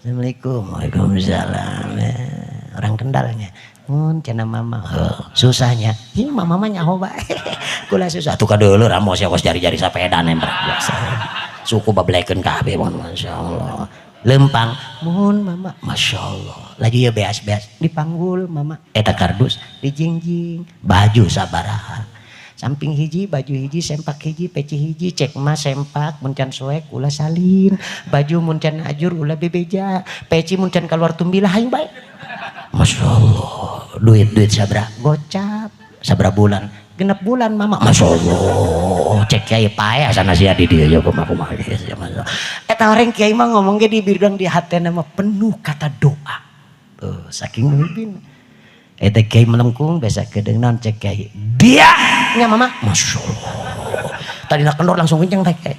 Assalamualaikum. Waalaikumsalam. Orang Kendalnya. Mun cenah mama. Oh, susahnya. Ih mama mah nyaho bae. Kula susah tuh kadeuleu ramos ya kos jari-jari sapeda nempel biasa. Suku bablekeun kabeh mun masyaallah. Lempang mun mama Masya Allah. Lagi ya beas-beas dipanggul mama eta kardus dijingjing baju sabaraha. Samping hiji, baju hiji, sempak hiji, peci hiji, cek mah sempak, mun can soek ulah salin, baju mun can ajur ulah bebeja, peci mun can keluar tumbilah hayu bae. Masya Allah, duit-duit sabra gocap, sabra bulan, genep bulan mama. Masya Allah, cek kiai paeh sana sia di dieu ya kumaha kumaha ya masya. Eta orang kiai mah ngomong ge di birdang di hatena mah penuh kata doa. Tuh, saking muhibin. Eta kiai melengkung biasa kedeung naon cek kiai. Dia nya mama, Masya Allah. Tadi nak kendor langsung kenceng teh kiai.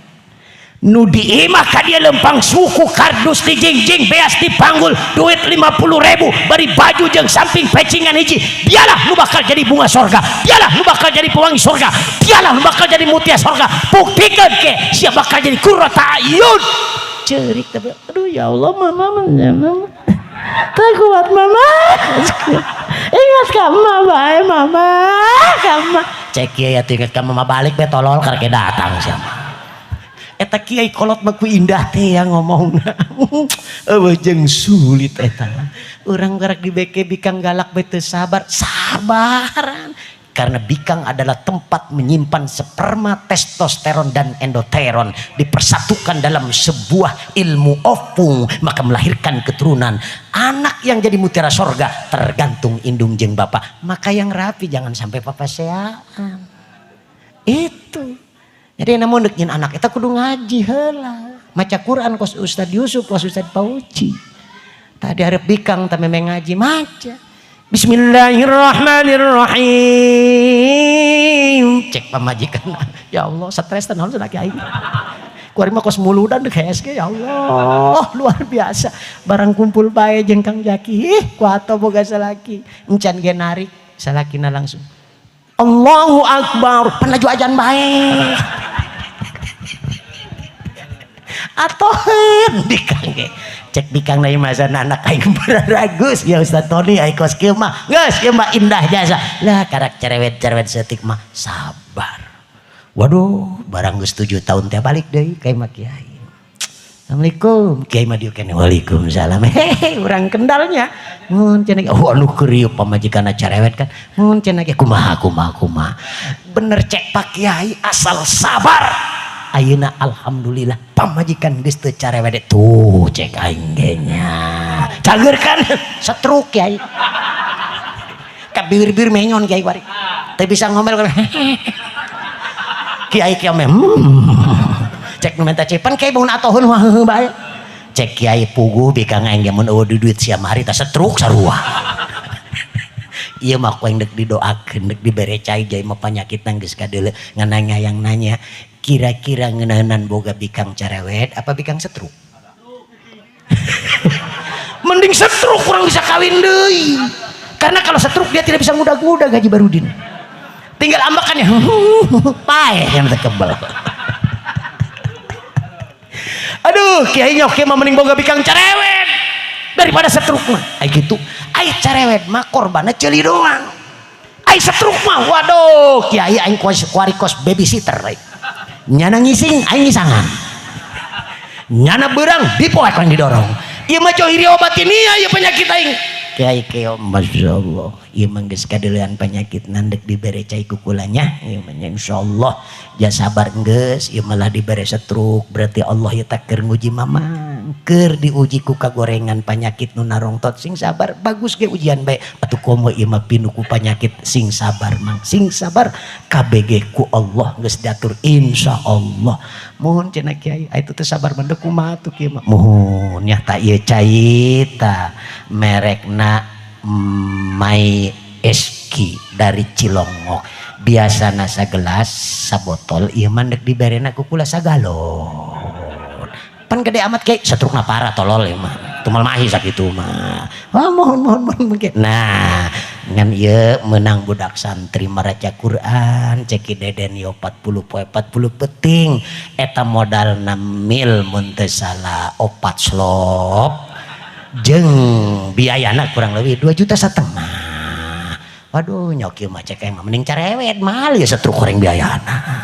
Nu diimah ka dia lempang suku kardus dijingjing beas dipanggul duit 50.000 bari baju jeung samping pecingan hiji. Dialah nu bakal jadi bunga sorga, dialah nu bakal jadi pewangi sorga, dialah nu bakal jadi mutia sorga. Buktikan ke siapa bakal jadi qurrata ayun. Cerik tapi aduh ya Allah mama, mama. Tak kuat mama. Ingat kamu mama, mama, kamu. Cek kiai atuh ingat kamu mama balik be tolol karek datang siapa. Eta kiai kolot mah ku indah teh yang ngomongna. Eueuh jeung sulit eta. Urang gerak di beke bikang galak be teu sabar, sabaran. Karena bikang adalah tempat menyimpan sperma, testosteron dan endoteron dipersatukan dalam sebuah ilmu opung, maka melahirkan keturunan. Anak yang jadi mutiara sorga tergantung indung jeung bapak. Maka yang rapi jangan sampai papaseaan. Itu. Jadi namun dek nyin anak eta kudu ngaji heula. Maca Quran kos Ustad Yusuf, kos Ustad Pauci. Tadi hareup bikang teh memang ngaji maca. Bismillahirrahmanirrahim. Cek pamajikan. Ya Allah, stres teh naon cenah kiai. Kuari mah kos muludan deuk HSG ya Allah, luar biasa. Barang kumpul bae jeung Kang Jaki, ih ku boga salaki. Encan ge narik, salakina langsung. Allahu Akbar, pan laju ajan bae. Atoheun bikang ge. Cek bikang na masa anak aing bararagus ya Ustaz Tony ai kos kieu mah. Geus kieu mah indah jasa. Lah karak cerewet-cerewet setik mah sabar. Waduh, barang geus 7 tahun teh balik deui ka imah kiai. Assalamualaikum, kiai mah dieu keneh. Waalaikumsalam. Hehe, urang Kendalnya. Mun cenah, oh anu keur ieu pamajikanna cerewet kan. Mun cenah ge kumaha kumaha kumaha. Bener cek Pak Kiai asal sabar. Ayeuna alhamdulillah pamajikan geus teu carewet tuh cek aing ge nya. Cager kan setruk kiai. Ka bibir-bibir menyon kiai bari. Teu bisa ngomel kan. Kiai kiai meh cek nu minta cepan kiai bangun atoheun wah heuh bae. Cek kiai puguh bikang aing ge mun eueuh duit sia mari tah setruk sarua. Ieu mah ku aing deuk didoakeun deuk dibere cai jai mah panyakitna geus kadeuleu ngan yang nanya kira-kira ngeunaheunnan boga bikang cerewet apa bikang setruk? Mending setruk kurang bisa kawin deui. Karena kalau setruk dia tidak bisa ngudag-ngudag Haji Barudin. Tinggal ambakannya paeh yang terkebal. Aduh, kiai nyok mah mending boga bikang cerewet daripada setruk mah. Ai gitu. Ai cerewet mah korbanna ceuli doang. Ai setruk mah waduh, kiai aing kos kuari kos babysitter ai. Nyana ngising aing ngisangan. Nyana beurang dipoek aing didorong. Ieu mah johiri obat ini ya penyakit aing. Kiai kiai Masya Allah ieu mah geus kadeulean penyakit nandek dibere cai kukulanya ieu mah insyaallah ja sabar geus ieu malah dibere setruk berarti Allah ieu teh keur nguji mamang keur diuji ku kagorengan penyakit nu narongtot sing sabar bagus ge ujian bae atuh komo ieu mah pinu ku penyakit sing sabar mang sing sabar KBG ku Allah geus diatur insyaallah mohon cenah kiai aya teu sabar mah kumaha atuh kieu mah mohon nya ta ieu cai ta merekna Mai Eski dari Cilongok biasana sagelas sabotol ieu mah deuk diberena ku kula sagalon pan gede amat kiai setrukna parah tolol ieu mah tumal mahi sakitu mah wah mohon mohon mohon mungkin nah ngan ieu menang budak santri maraca Quran ceki deden yo 40 poe 40 peting eta modal 6 mil mun teu salah 4 slop jeng biayana kurang lebih 2,5 juta. Waduh nyoki mah cek mah mending cerewet mahal ya setruk goreng biayana.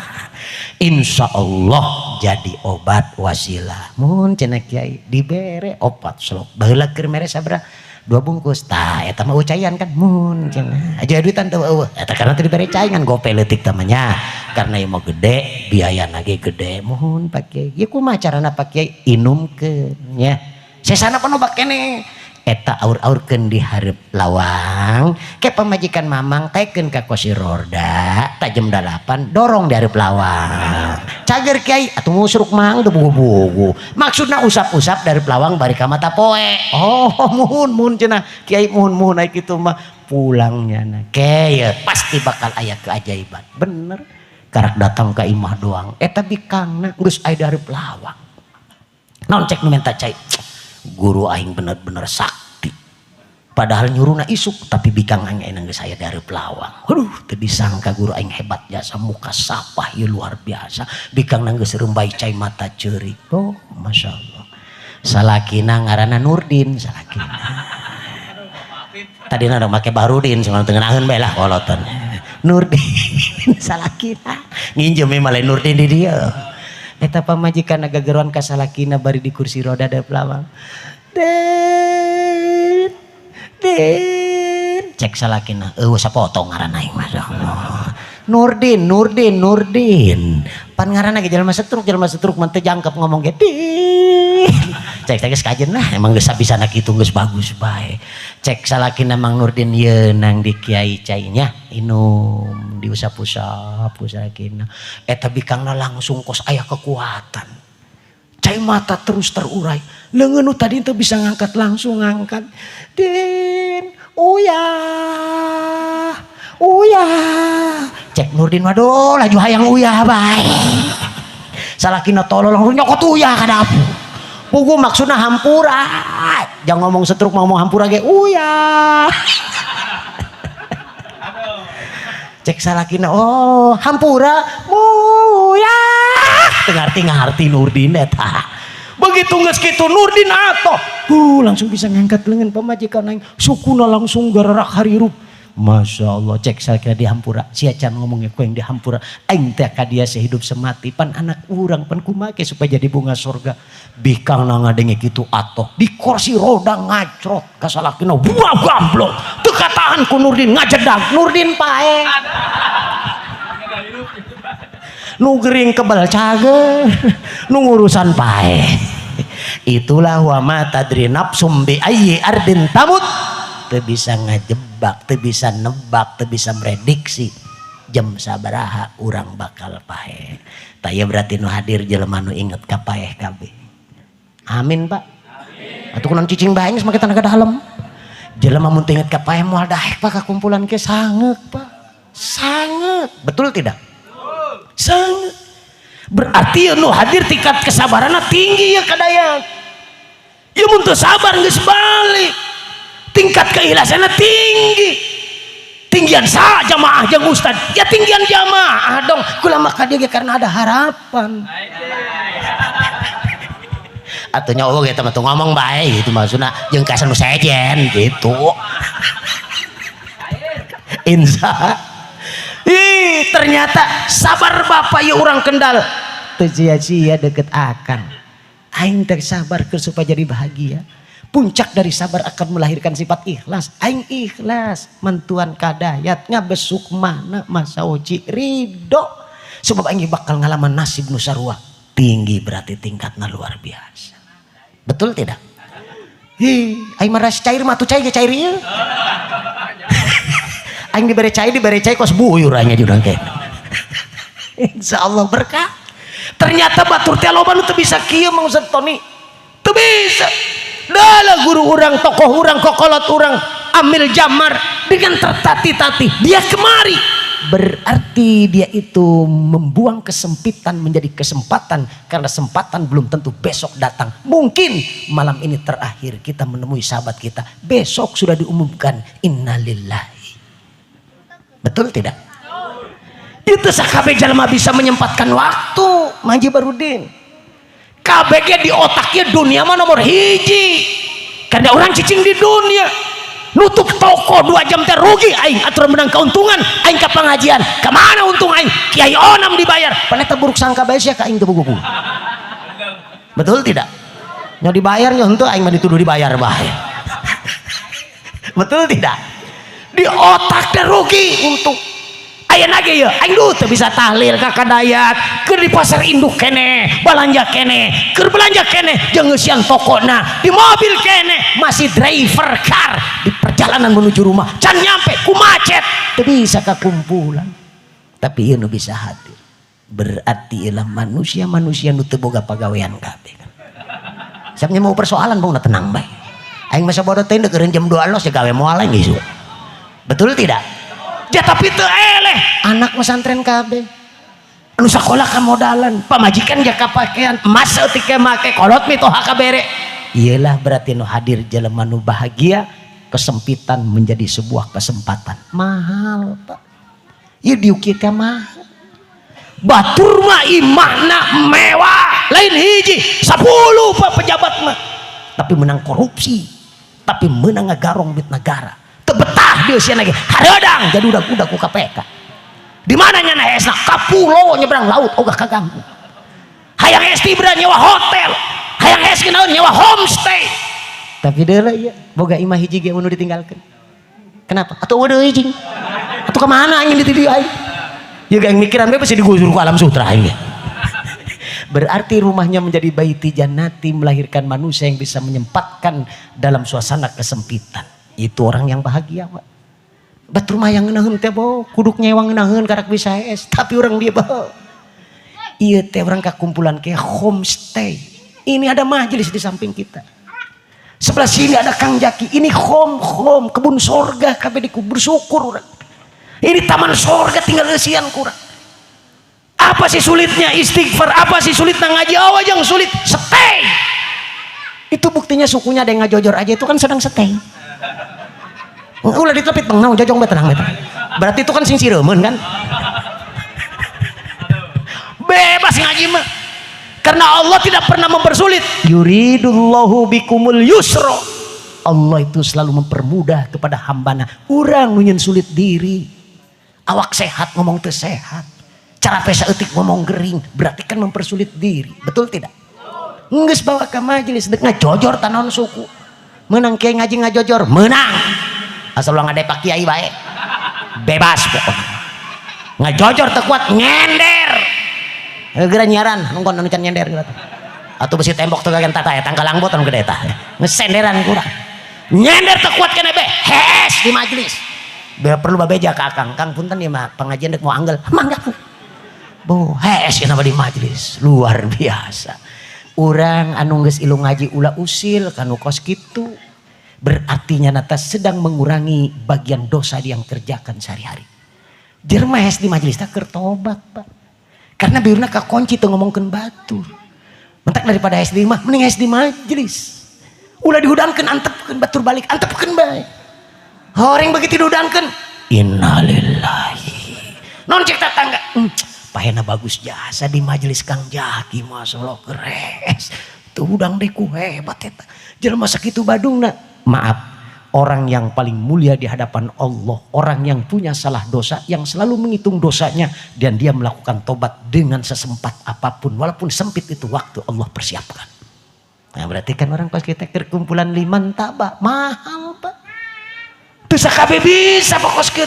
Insya Allah jadi obat wasilah. Mun cenah kiai dibere opat slop. Baheula keur mere sabaraha? 2 bungkus. Tah eta mah ucayan kan mun cenah. Aja duitan teu eueuh. Eta karena teu dibere cai ngan gope leutik tamanya. Karena ieu mah gede, biayana ge gede. Mohon Pak Kiai. Ieu kumaha carana Pak Kiai? Inumkeun nya. Sesana pan obat keneh. Eta aur-aurkeun di hareup lawang ke pamajikan mamang taekeun ka kursi roda tak jam 8 dorong di hareup lawang cager kiai atuh musruk mang teu bugu-bugu maksudna usap-usap dari lawang bari ka mata poe oh muhun muhun cenah kiai muhun muhun ai kitu mah pulangnya na kiai pasti bakal aya keajaiban bener karak datang ka imah doang eta bikangna geus aya di hareup lawang naon cek nu minta cai guru aing bener-bener sakti padahal nyuruhna isuk tapi bikang aing ayeuna geus aya dari lawang aduh teu disangka guru aing hebat jasa muka sapah ieu luar biasa bikang geus rembay cai mata ceurik oh Masya Allah salakina ngaranna Nurdin salakina tadina udah make Bahrudin cuma teu ngeunaheun bae lah kolotan Nurdin salakina nginjem malah Nurdin di dieu eta pamajikan gagaruan ka salakina bari di kursi roda da lawang Den Den cek salakina eueuh sapotong ngaran aing masyaallah Nurdin Nurdin Nurdin pan ngaranna ge jelema setruk mah teu jangkep ngomong ge Din cek teh geus kajen lah emang geus sabisana kitu geus bagus bae cek salakina Mang Nurdin yeunang nang di kiai cainya inum diusap-usap ku salakina eta bikangna langsung kos aya kekuatan cai mata terus terurai leungeun nu tadi teu bisa ngangkat langsung ngangkat Din uyah uyah cek Nurdin waduh laju hayang uyah bae Salakina tolol langsung nyokot uyah ka dapur. Pugu maksudna hampura. Jangan ngomong setruk ngomong hampura ge uyah. Cek salakina, oh hampura muyah. Teu ngarti-ngarti Nurdin eta. Begitu geus kitu Nurdin atoh, langsung bisa ngangkat lengan pamajikan aing, sukuna langsung gararak harirup. Masya Allah, cek salakina dihampura, sia can ngomongnya ku yang dihampura, aing teh ka dia sehidup semati, pan anak urang pan kumake supaya jadi bunga sorga. Bikang na ngadenge kitu atoh, di kursi roda ngacrot ka salakina, wah gamblong, teu katahan ku Nurdin ngajedag, Nurdin pae. Nu gering kebal cager, nu ngurusan pae. Itulah wa ma tadri nafsum bi ayyi ardin tamut. Teu bisa ngajebak, teu bisa nebak, teu bisa prediksi jam sabaraha urang bakal pae. Tah ieu berarti nu hadir jelema nu inget ka paeh kabeh. Amin, Pak. Amin. Atuh kunaon cicing bae geus make tenaga dalam. Jelema mun teu inget ka paeh moal daek Pak ka kumpulan ke sangeuk, Pak. Sangeuk. Betul tidak? Sangat. Berarti nu hadir tingkat kesabaranna tinggi ya kadaya. Ya mun teu sabar geus balik. Tingkat keikhlasanna tinggi. Tinggian sa jamaah jeung ustad. Ya tinggian jamaah dong. Kula mah ka dieu ge karena ada harapan. Atuh nya eueuh eta mah tuh ngomong bae gitu maksudna jeung kasan nu sejen gitu. Insya. Ih, ternyata sabar bapak ya orang Kendal teu sia-sia deket akang. Aing teh sabar keur supaya jadi bahagia. Puncak dari sabar akan melahirkan sifat ikhlas. Aing ikhlas mantuan kadayat ngabesuk mana masa oci ridho. Sebab aing bakal ngalaman nasib nu sarua. Tinggi berarti tingkatna luar biasa. Betul tidak? Hi, aing mah ras cair mah tuh cair ge cair ieu. Aing dibere cai kos buyur aing jurang teh. Insya Allah berkah. Ternyata batur teh loba nu teu bisa kieu Mang Ustaz Tony. Teu bisa. Dalah guru urang, tokoh urang, kokolot urang, amil jamar dengan tertati-tati dia kemari. Berarti dia itu membuang kesempitan menjadi kesempatan karena kesempatan belum tentu besok datang. Mungkin malam ini terakhir kita menemui sahabat kita. Besok sudah diumumkan innalillahi. Betul tidak? Itu sakabeh jalma bisa menyempatkan waktu. Manji Barudin. KBG di otaknya dunia mah nomor hiji. Karena orang cicing di dunia. Nutup toko 2 jam teh rugi aing aturan menang keuntungan aing ke pengajian. Kemana untung aing? Kiai Onam dibayar. Paneta buruk sangka bae sia ka aing teu buku. Betul tidak? Nyo dibayar nyo henteu aing mah dituduh dibayar bae. Betul tidak? Di otak teh rugi untung. Aya lagi ya, aing duh teu bisa tahlil ka kadayat, keur di pasar induk kene, balanja kene, keur belanja kene, jeung ngeusian tokona, di mobil kene, masih driver car di perjalanan menuju rumah, can nyampe ku macet, teu bisa ka kumpulan. Tapi ieu nu bisa hadir. Berarti ialah manusia-manusia nu teu boga pagawean kabeh. Siapnya mau persoalan bang, tenang bae. Aing masa bodoh teh deukeun jam 2 los ya gawe moal aing geus. Betul tidak? Ya tapi teu eleh anak pesantren kabeh. Anu sakola kamodalan, pamajikan jaka pakaian, emas saeutik make kolot mitoha kabere. Iyalah berarti nu hadir jelema nu bahagia, kesempitan menjadi sebuah kesempatan. Mahal, Pak. Ieu diukir teh mahal. Batur mah imahna mewah, lain hiji, 10 Pak pejabat mah. Tapi menang korupsi, tapi menang ngagarong duit negara. Teu betah dia sia lagi hareudang jadi udah-udah ku KPK. Di mana nya hesna? Ka pulau nyebrang laut ogah kaganggu. Hayang es tibra nyewa hotel, hayang es naon nyewa homestay. Tapi deuleu ieu boga imah hiji ge nu ditinggalkeun. Kenapa? Atuh eueuh deui cing. Atuh ka mana aing di dieu aing? Ya gak mikiran bae pasti digusur ku alam sutra aing ge. Berarti rumahnya menjadi baiti jannati, melahirkan manusia yang bisa menyempatkan dalam suasana kesempitan. Itu orang yang bahagia, Pak. Bet rumah yang ngeunaheun teh bo, kuduk nyewa ngeunaheun karak bisa es, tapi orang dia bo. Ieu teh orang kakumpulan kayak homestay. Ini ada majelis di samping kita. Sebelah sini ada Kang Jaki. Ini home home kebun sorga kabeh diku bersyukur urang. Ini taman sorga tinggal eusian kurang. Apa sih sulitnya istighfar? Apa sih sulitnya ngaji? Oh, yang sulit stay. Itu buktinya sukunya ada yang ngajojor aja, itu kan sedang stay. Ulah ditelepit, bang, nah, jojong tenang tenang. Berarti itu kan sing siremen kan? Bebas ngaji mah. Karena Allah tidak pernah mempersulit. Yuridullahu bikumul yusro. Allah itu selalu mempermudah kepada hambana. Urang nu sulit diri. Awak sehat ngomong teu sehat. Cara pesa etik ngomong gering. Berarti kan mempersulit diri. Betul tidak? Nggak bawa ke majelis. Dek ngajojor tanon suku. Menang kiai ngaji ngajojor. Menang. Asal ulah ngadepak kiai bae. Bebas pokoknya. Ngajojor teu kuat nyender. Geura nyiaran nunggon anu can nyender gitu. Atau besi tembok tuh kagian tata ya tanggal langbot anu gede tah. Ngesenderan kurang. Nyender teu kuat keneh be. Hees di majelis. Biar perlu babeja ka akang. Kang, punten ya mah pengajian dek mau anggel. Mangga. Bu, hees kenapa di majelis. Luar biasa. Urang anu geus ilu ngaji ulah usil kanu kos kitu. Berartinya nata sedang mengurangi bagian dosa yang kerjakan sehari-hari. Jelema hees di majelis teh keur tobat, Pak. Karena biurna kakunci teu ngomongkeun batur. Mentak daripada hees di mah mending hees di majelis. Ulah dihudangkeun, antepkeun batur balik, antepkeun bae. Horeng begitu dihudangkeun. Innalillahi. Non cek tetangga. Pahena bagus jasa di majelis Kang Jaki, masalah keres. Tuh hudang deh ku hebat eta. Jelema sakitu badungna. Maaf, orang yang paling mulia di hadapan Allah, orang yang punya salah dosa, yang selalu menghitung dosanya dan dia melakukan tobat dengan sesempat apapun, walaupun sempit itu waktu Allah persiapkan. Nah, berarti kan orang pas kita kumpulan liman taba mahal, Pak. Teu sakabeh bisa pokos kieu.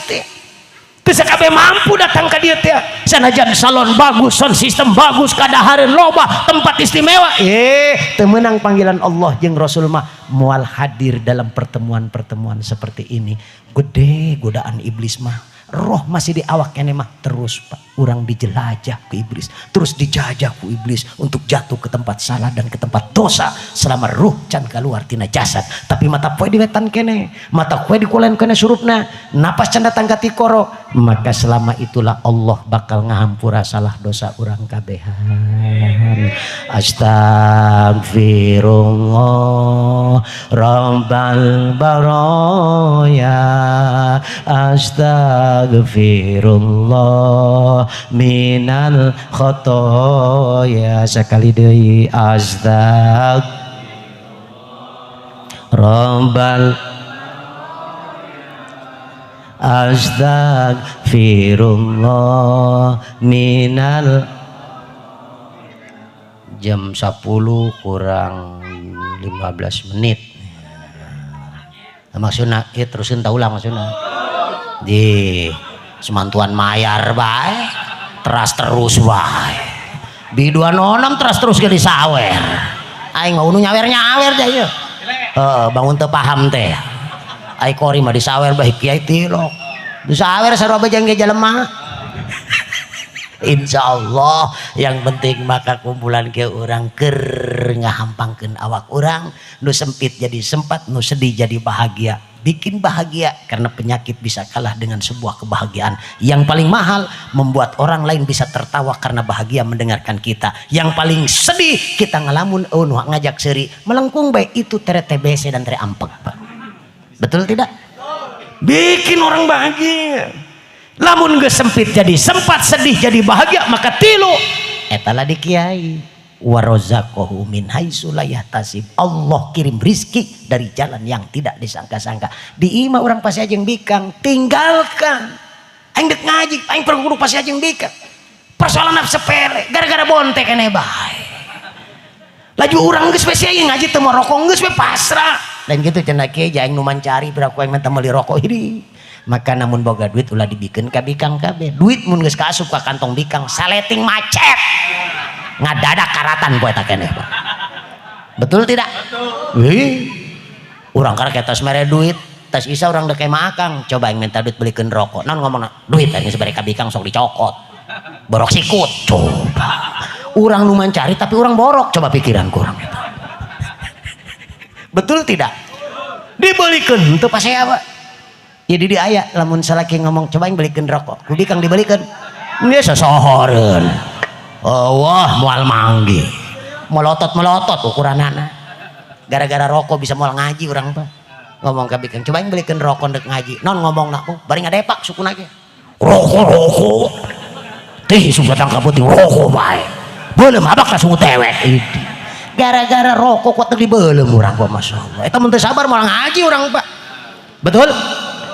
Teu sakabeh mampu datang ke dia teh. Sanajan salon bagus, sound system bagus, kadahareun loba, tempat istimewa. Eh, teu meunang panggilan Allah jeung Rasul mah moal hadir dalam pertemuan-pertemuan seperti ini. Gede godaan iblis mah. Roh masih di awak keneh mah terus, Pak. Urang dijelajah ke iblis, terus dijajah ku iblis untuk jatuh ke tempat salah dan ke tempat dosa selama ruh can keluar tina jasad. Tapi mata poe di wetan keneh, mata poe di kulen keneh surupna, napas can datang ka tikoro, maka selama itulah Allah bakal ngahampura salah dosa urang kabehan. Astagfirullah Rabbal baraya, astagfirullah minal khotoya. Sekali deui, astag Rabbal astagfirullah minal. Jam 10 kurang 15 menit. Nah, maksudnya ya terusin tahu lah maksudnya di semantuan mayar bae teras terus bae biduan onam teras terus ke disawer aing mau nu nyawer nyawer dah ieu. Heeh, bangun teu paham teh ai kori mah disawer bae kiai tilok disawer sarua bae jeung ge jelema. Insya Allah yang penting maka kumpulan ke orang ker ngahampangkeun awak orang nu sempit jadi sempat, nu sedih jadi bahagia, bikin bahagia karena penyakit bisa kalah dengan sebuah kebahagiaan yang paling mahal, membuat orang lain bisa tertawa karena bahagia mendengarkan kita. Yang paling sedih kita ngalamun, oh, nu ngajak seri melengkung baik itu tere TBC dan tere ampeg, Pak. Betul tidak? Bikin orang bahagia. Lamun geus sempit jadi sempat, sedih jadi bahagia, maka tilu eta lah di kiai warozaqahu min haitsu la yahtasib. Allah kirim rizki dari jalan yang tidak disangka-sangka. Di imah orang pasti aja yang bikang, tinggalkan. Aing dek ngaji aing perlu kudu pasti aja yang bikang. Persoalan apa sepele gara-gara bonte keneh bae. Laju urang geus we sia ngaji teu mau rokok geus we pasrah dan gitu cenah kiai aing nu mancari berapa aing minta meuli rokok ini. Maka namun boga duit ulah dibikeun ka bikang kabeh. Duit mun geus kaasup ka kantong bikang saleting macet ngadadak karatan poe eta keneh, Pak. Betul tidak? Betul. Wih, urang karek tas mere duit tas isa urang dek mah akang coba yang minta duit belikeun rokok naon ngomongna duit aing sebere ka bikang sok dicokot borok sikut. Coba urang nu mancari tapi urang borok, coba pikiran kurang eta. Betul tidak? Dibelikeun teu pasea, Pak. Jadi di aya lamun salaki ngomong coba yang belikan rokok ku bikang dibelikan dia sosohoreun. Oh, wah moal manggih. Melotot-melotot ukuranana. Gara-gara rokok bisa moal ngaji urang Pak. Ngomong ka bikang, cobain belikan rokok ndek ngaji. Non ngomong nak, bari ngadepak sukuna ge. Rokok rokok. Tih sudah tangkap putih rokok bae. Belum abak langsung tewek. Gara-gara rokok kuat dibelum urang Pak, Masya Allah. Eta mun teu sabar moal ngaji urang Pak. Betul?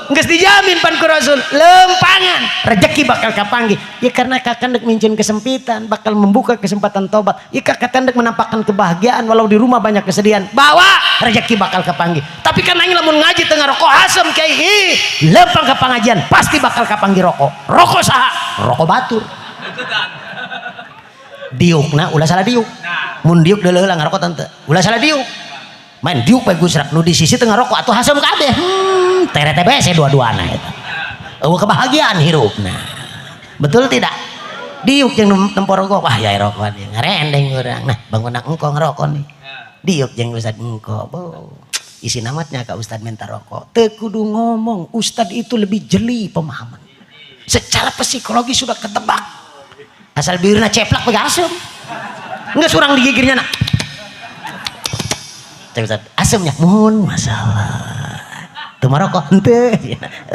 Geus dijamin pan ku Rasul, lempangan rezeki bakal kapanggih. Ya karena kakak ndek mincin kesempitan, bakal membuka kesempatan tobat. Ya kakak ndek menampakkan kebahagiaan walau di rumah banyak kesedihan. Bawa rezeki bakal kapanggih. Tapi kan aing lamun ngaji tengah rokok asem kiai, ih, lempang ke pengajian pasti bakal kapanggih rokok. Rokok saha? Rokok batur. Diukna ulah salah diuk. Mun diuk deuleuh ngarokok tante. Ulah salah diuk. Main diuk bae gusrak nu di sisi tengah rokok atuh hasem kabeh. Tere TBC dua-duana eta. Eueuh kebahagiaan hirupna. Betul tidak? Diuk jeung nempo rokok, wah ya rokok dia ngarendeng urang. Nah, bangun engko ngerokok nih. Diuk jeung ustad engko. Bo. Isi namatnya ka ustad minta rokok. Teu kudu ngomong, ustad itu lebih jeli pemahaman. Secara psikologi sudah ketebak. Asal bibirna ceplak bae asem. Geus urang digigirnya nak. Cek ustad, asemnya mun masalah. Teu marokok henteu.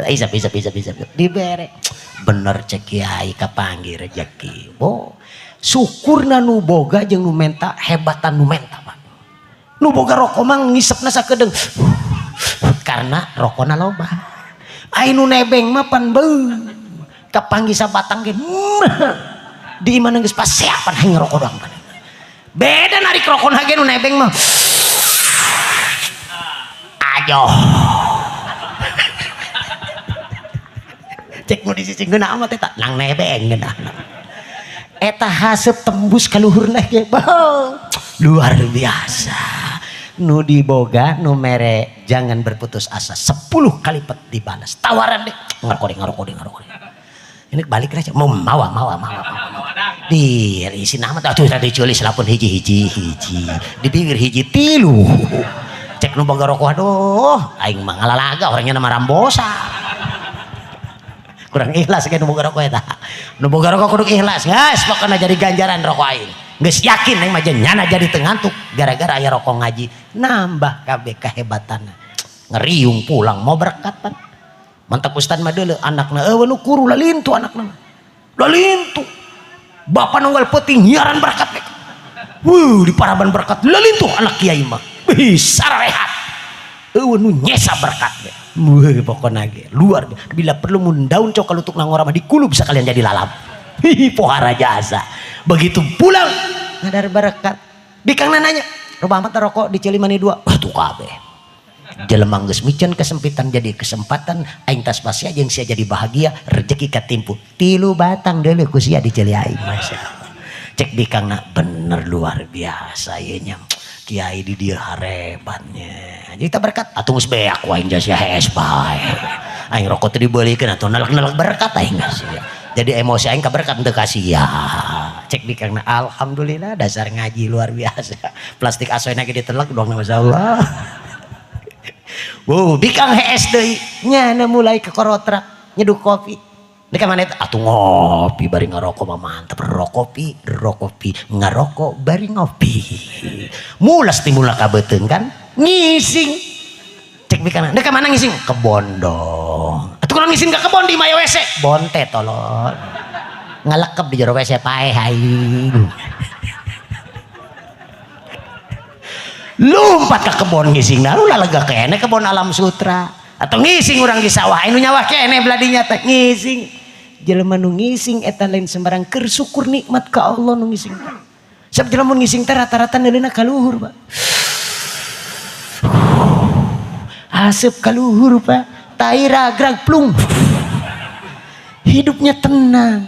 Isap isap isap isap. Dibere. Bener cek kiai kapanggih rezeki. Bo, syukurna nu boga jeung nu menta hebatan nu menta Pak. Nu boga rokok mah ngisepna sakedeung. Karena rokona loba. Ai nu nebeng mah pan beuh. Kapanggih sabatang ge. Di imah geus pasiapan hayang ngerokok doang. Beda narik rokona ge nu nebeng mah. Ayo. Cek nu di sisi ngeunah amat eta nang nebeng ngeunah. Eta haseup tembus ka luhurna ge. Luar biasa. Nu diboga nu mere jangan berputus asa 10 kali lipat dibalas. Tawaran deh ngarokok deh ngarokok deh ngarokok deh. Ini balik aja mau mawa mawa mawa mawa. Di isi nama atuh tadi culis lapun hiji hiji hiji. Di bibir hiji tilu. Cek nu boga rokok aduh aing mah ngalalaga orangnya nama Rambosa. Kurang ikhlas ke nu boga rokok eta. Nu boga rokok kudu ikhlas. Geus pokona jadi ganjaran rokok aing. Geus yakin aing mah nyana jadi teu ngantuk gara-gara aya rokok ngaji nambah kabeh kehebatanna. Ngeriung pulang mau berkat pan. Mantap ustad mah deuleu anakna eueuh nu kuru lalintu anakna. Lalintu. Bapak nunggal peuting nyiaran berkat we. Wuh di paraban berkat lalintu anak kiai mah. Bisa rehat. Eueuh nu nyesa berkat we. Wah pokona ge luar biasa. Bila perlu mun daun cok kalutuk nangora mah dikulub sekalian jadi lalap. Hihi pohara jasa. Begitu pulang ngadar berkat. Bikangna nanya, "Robah amat rokok di Cilimani 2." Wah tuh kabeh. Jelema geus miceun kesempitan jadi kesempatan aing tas pasea jeung sia jadi bahagia rezeki katimpu. 3 batang deuleuh ku sia di ceuli aing masyaallah. Cek bikangna bener luar biasa ieu nya. Kiai di dieu harebatnya. Jadi tak berkat atuh geus beak ku aing jasa hees bae. Aing rokok teh dibeulikeun atuh nelek-nelek berkat aing geus. Jadi emosi aing ka berkat teu ka sia. Cek bikangna alhamdulillah dasar ngaji luar biasa. Plastik asoyna ge ditelek doang masyaallah. Wow, bikang hees deui. Nyana mulai ke korotrak nyeduh kopi. Di mana eta? Atuh ngopi bari ngarokok mah mantep. Rokopi, rokopi, ngarokok bari ngopi. Mulas timbul ka beuteung kan ngising. Cek bikang, dek mana ngising? Kebon dong. Atuh kunaon ngising ka kebon di maya WC? Bonte tolol. Ngalekep di jero WC paeh aing. Lompat ke kebon ngising nah ulah lega kene kebon alam sutra atau ngising urang di sawah anu nyawah kene beladinya teh ngising. Jelema nu ngising eta lain sembarang keur syukur nikmat ka Allah nu ngising. Sebab jelema nu ngising teh rata-rata neuleuna ka luhur, Pak. Asep ka luhur, Pak. Tai ragrag plung. Hidupnya tenang.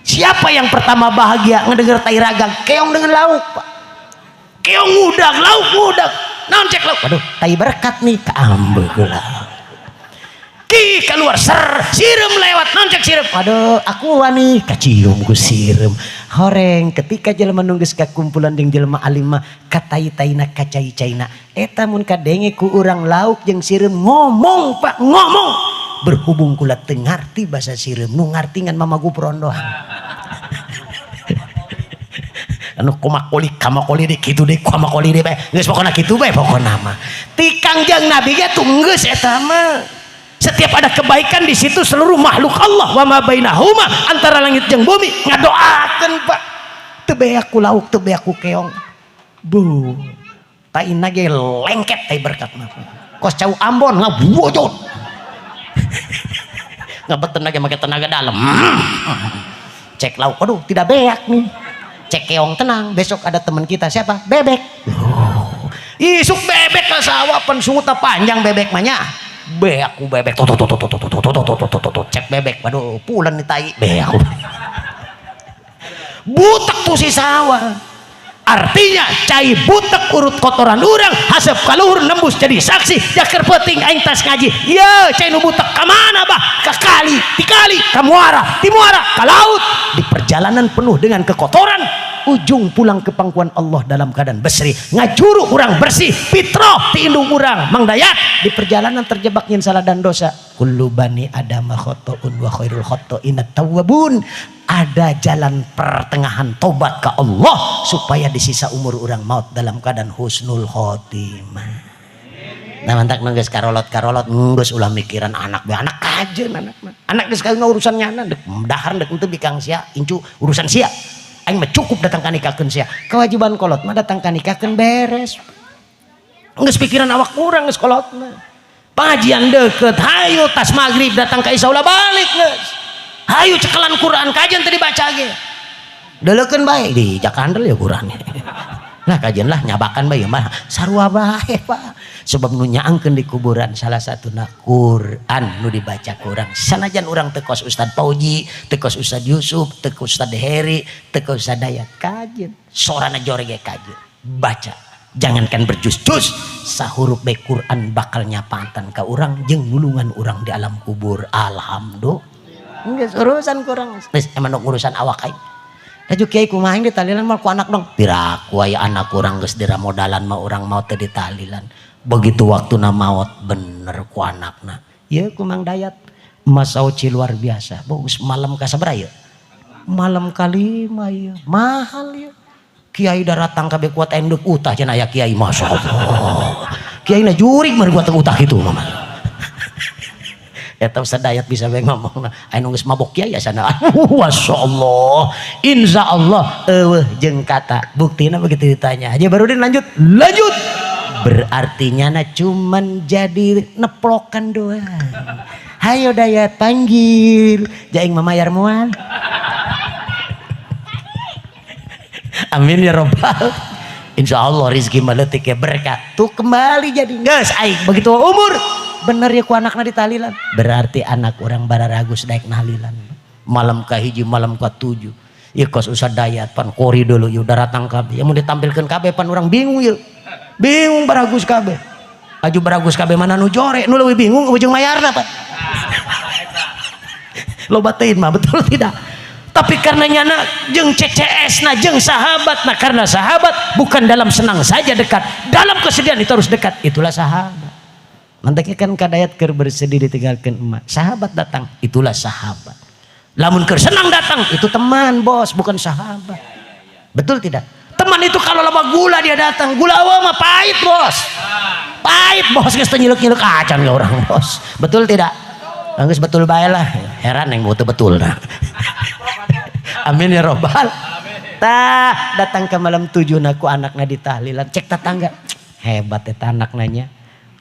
Siapa yang pertama bahagia ngedenger tai ragrag? Keong dengan lauk, Pak. Keong ngudag, lauk ngudag. Naon cek lauk? Aduh, tai berkat nih kaambeuk lah. Ki keluar ser, sireum lewat, naon cek sireum? Aduh, aku wani kacium ku sireum. Horeng ketika jelema nu geus kakumpulan jeung jelema alim mah katai-taina kacai-caina. Eta mun kadenge ku urang lauk jeung sireum ngomong, Pak, ngomong. Berhubung kula teu ngarti basa sireum, nu ngarti ngan Mama Gupron doang. Anu kumakuli kamakuli di kitu deui kumakuli deui bae. Geus pokona kitu bae pokona mah. Ti Kangjeng Nabi ge tuh geus eta mah. Setiap ada kebaikan di situ seluruh makhluk Allah wa ma bainahuma antara langit jeung bumi ngadoakeun Pak. Teu beak ku lauk, teu beak ku keong. Bu. Taina ge lengket tai berkat mah. Kos cau Ambon ngabojot. Ngabet tenaga make tenaga dalam. Cek lauk, aduh tidak beak nih. Cek keong tenang, besok ada teman kita siapa? Bebek. Oh. Isuk bebek ke sawah pen sungut panjang bebek mah nya. Beak ku bebek. Tot tot tot tot tot tot tot tot tot. Cek bebek, waduh pulen nih tai. Beak ku. Butek tuh si sawah. Artinya cai butek urut kotoran urang hasep kaluhur nembus jadi saksi jaker penting aing tas ngaji ya cai nu butek ka mana bah ka kali ti kali ka muara ti muara ka laut di perjalanan penuh dengan kekotoran ujung pulang ke pangkuan Allah dalam keadaan bersih ngajuru urang bersih fitrah ti indung urang Mang Dayat di perjalanan terjebak nyin salah dan dosa kullu bani adama khata'un wa khairul khata'in tawwabun. Ada jalan pertengahan tobat ke Allah supaya di sisa umur orang maut dalam keadaan husnul khotimah. Nah mantak geus karolot-karolot geus ulah mikiran anak be anak kajen anak mah. Anak geus kawin urusan nyana dek dahar dek henteu bikang sia incu urusan sia. Aing mah cukup datang ka nikahkeun sia. Kewajiban kolot mah datang ka nikahkeun beres. Geus pikiran awak urang geus kolot mah. Pengajian deket, hayu tas maghrib datang ka isya ulah balik geus. Hayu cekelan Quran kajian tadi baca ge. Deleukeun bae di jakandel ya Quran. Nah kajian lah nyabakan bae mah sarua bae Pak. Sebab nu nyaangkeun di kuburan salah satuna Quran nu dibaca kurang. Sanajan urang teu kos Ustad Fauji, teu kos Ustad Yusuf, teu kos Ustad Heri, teu kos Ustad Dayat kajian. Sorana jore ge kajian. Baca. Jangankan berjus-jus, sahurup bae Quran bakal nyapatan ka urang jeung nulungan urang di alam kubur. Alhamdulillah. Geus urusan kurang. Geus emang urusan awak aing. Laju kiai kumaha aing ditalilan mah ku anak dong. Piraku aya anak urang geus diramodalan mah urang mau teu ditalilan. Begitu waktuna maot bener ku anakna. Ieu ku Mang Dayat. Mas Auci luar biasa. Bagus malam ka sabaraha ieu? Malam kalima ieu. Mahal ieu. Kiai daratang kabeh kuat endek utah cenah aya kiai masyaallah. Kiai na jurig mah kuat utah kitu mah. Eta Ustaz Dayat bisa bae ngomong aya nu geus mabok kiai asana. Masyaallah. Insyaallah eueuh jeung kata buktina begitu ditanya. Haji Barudin lanjut. Lanjut. Berarti nyana cuman jadi neplokan doang. Hayo Dayat panggil. Jaing mamayar moal. Amin ya robbal. Insya Allah rezeki meletik ya berkah. Tuh kembali jadi geus aing begitu umur bener ya ku anakna ditalilan. Berarti anak orang bararagus daek nahlilan. Malam kahiji malam ka-7. Ieu kos Ustaz Dayat pan kori dulu ieu daratang kabeh. Ya mun ditampilkeun kabeh pan urang bingung ieu. Bingung baragus kabeh. Aju baragus kabeh mana nu jore nu leuwih bingung ujung mayarna pan. Loba teuing mah betul tidak? Tapi karena nyana jeung CCS na jeung sahabat nah karena sahabat bukan dalam senang saja dekat, dalam kesedihan itu harus dekat, itulah sahabat. Nanti kan kadayat keur bersedih ditinggalkan emak, sahabat datang, itulah sahabat. Lamun keur senang datang, itu teman bos, bukan sahabat. Betul tidak? Teman itu kalau lama gula dia datang, gula awal mah pahit bos. Pahit bos geus teu nyilek-nyilek acan ke orang bos. Betul tidak? Geus betul bae lah. Heran yang betul betul nah. Amin ya robbal. Tah datang ke malam 7 naku anakna ditahlilan cek tetangga hebat eta anak nanya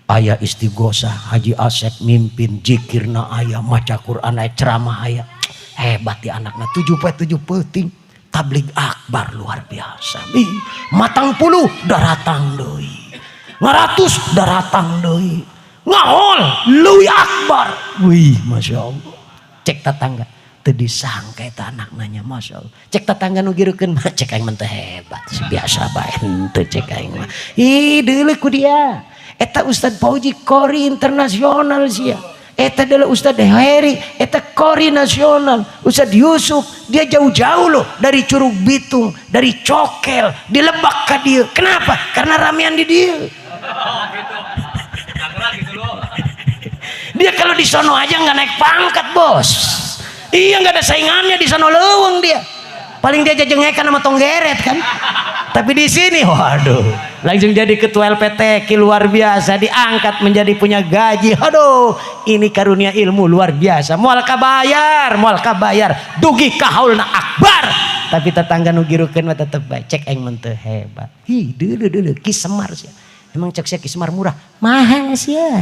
aya istighosah Haji Asep mimpin jikirna aya maca Quran aya ceramah aya hebat di anakna 7 poe 7 peuting tabligh akbar luar biasa. Ih, matang puluh daratang deui ngaratus daratang deui ngahol leuwih akbar wih masya Allah cek tetangga teu disangka eta anak nanya masya Allah cek tetangga nu girukeun mah cek aing mah teu hebat biasa bae henteu cek aing mah ih deuleu ku dia eta Ustad Fauji Qori internasional sia eta adalah Ustad Heri eta Qori nasional Ustad Yusuf dia jauh-jauh loh dari Curug Bitung dari Cokel di Lebak ka dieu kenapa karena ramean di dieu dia kalau di sono aja nggak naik pangkat bos. Iya nggak ada saingannya di sono leuweung dia. Paling dia jajengekan sama tonggeret kan. Tapi di sini waduh, langsung jadi ketua LPTQ luar biasa, diangkat menjadi punya gaji. Aduh, ini karunia ilmu luar biasa. Moal kabayar, moal kabayar. Dugi ka haulna akbar. Tapi tetangga nu girukeun mah tetep bae, cek aing mah teu hebat. Hi, deuleu deuleu Ki Semar sia. Emang cek sia Ki Semar murah? Mahal sia.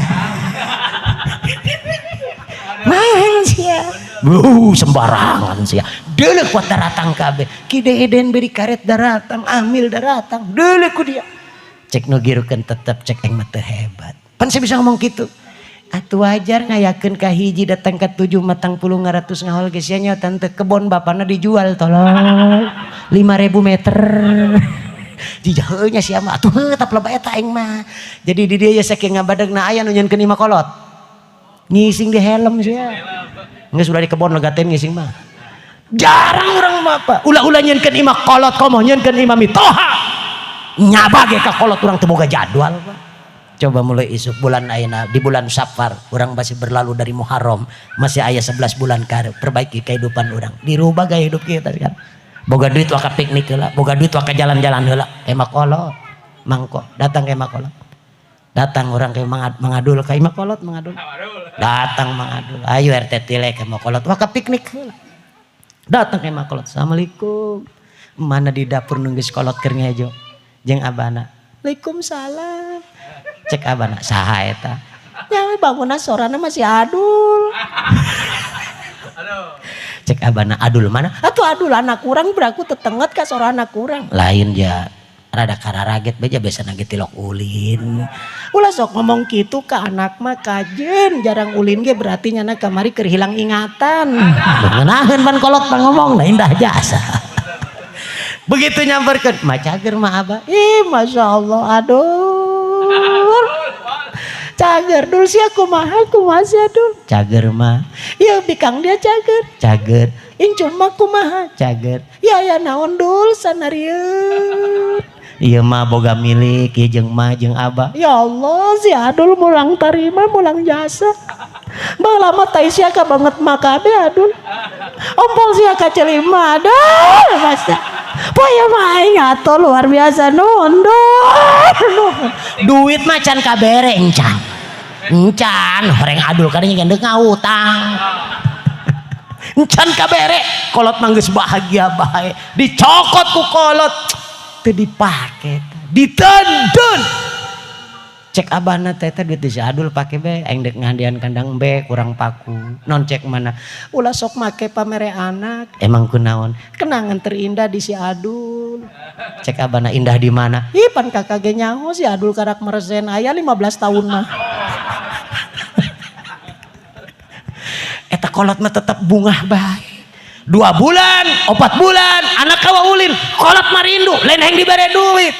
Mahal sia. Sembarangan sia. Deuleu kuat daratang kabeh. Ki Deden beri karet daratang, Amil daratang. Deuleu ku dia. Cek nu girukeun tetep cek aing mah teu hebat. Pan saya bisa ngomong kitu. Atuh wajar ngayakeun ka hiji datang ka 7 matang puluh ngaratus ngahol ge sia nya tante kebon bapana dijual tolong 5000 meter. Dijauhnya sia mah atuh heuh tap loba eta aing mah. Jadi di dieu saking ngabadegna aya nu nyieunkeun imah kolot. Ngising di helm sia. Geus udah di kebon legaten ngising mah. Jarang urang mah Pak. Ulah-ulah nyieunkeun imah kolot komo nyieunkeun imah mitoha. Nyaba ge ka kolot urang teu boga jadwal Pak. Coba mulai isuk bulan ayeuna di bulan Safar, urang masih berlalu dari Muharram, masih aya 11 bulan kare, perbaiki kehidupan urang. Dirubah gaya hidup kita kan. Boga duit waka piknik heula, boga duit waka jalan-jalan heula, imah kolot. Mangko, datang ke imah kolot. Datang orang ke mangadul ka imah kolot mangadul. Datang mangadul. Ayo RT tile ke imah kolot waka piknik heula. Datang ke imah kolot. Assalamualaikum. Mana di dapur nunggu kolot keur ngejo. Jeung abana. Waalaikumsalam. Cek abana saha eta? Nya bangunna sorana masih adul. Cek abana adul mana? Atuh adul anak urang beraku tetenget ka sora anak urang. Lain ja rada kararaget beja biasa ge tilok ulin. Ulah sok ngomong kitu ka anak mah kajen jarang ulin ge berarti nyana kamari keur hilang ingatan. Ngeunaheun pan kolot mah ngomong nah indah jasa. Begitu nyamperkeun, mah cager mah abah. Ih, masya Allah, aduh. Cager dul sia kumaha kumaha sia dul. Cager mah. Ya bikang dia cager. Cager. Incun mah kumaha cager. Ya ya naon dul sanarieun. Ieu mah boga milik ieu jeung mah jeung abah. Ya Allah si Adul mulang tarima mulang jasa. Baheula mah tai sia ka banget mah kabeh Adul. Ompol sia ka celima aduh masa. Poe mah aing atuh luar biasa nuhun dul. Duit mah can kabere encan. Encan horeng Adul kadang gendek ngahutang. Encan kabere kolot mah geus bahagia bae. Dicokot ku kolot teu dipake ditendun. Cek abana teh teh duit di si Adul pake be aing dek ngandian kandang be kurang paku. Non cek mana? Ulah sok make pamere anak. Emang kunaon? Kenangan terindah di si Adul. Cek abana indah di mana? Ih pan kakak ge nyaho si Adul karak meresen aya 15 tahun mah. Eta kolot mah tetep bungah bae. 2 bulan, 4 bulan, anak kawa ulin, kolot mah rindu, lain hayang dibere duit.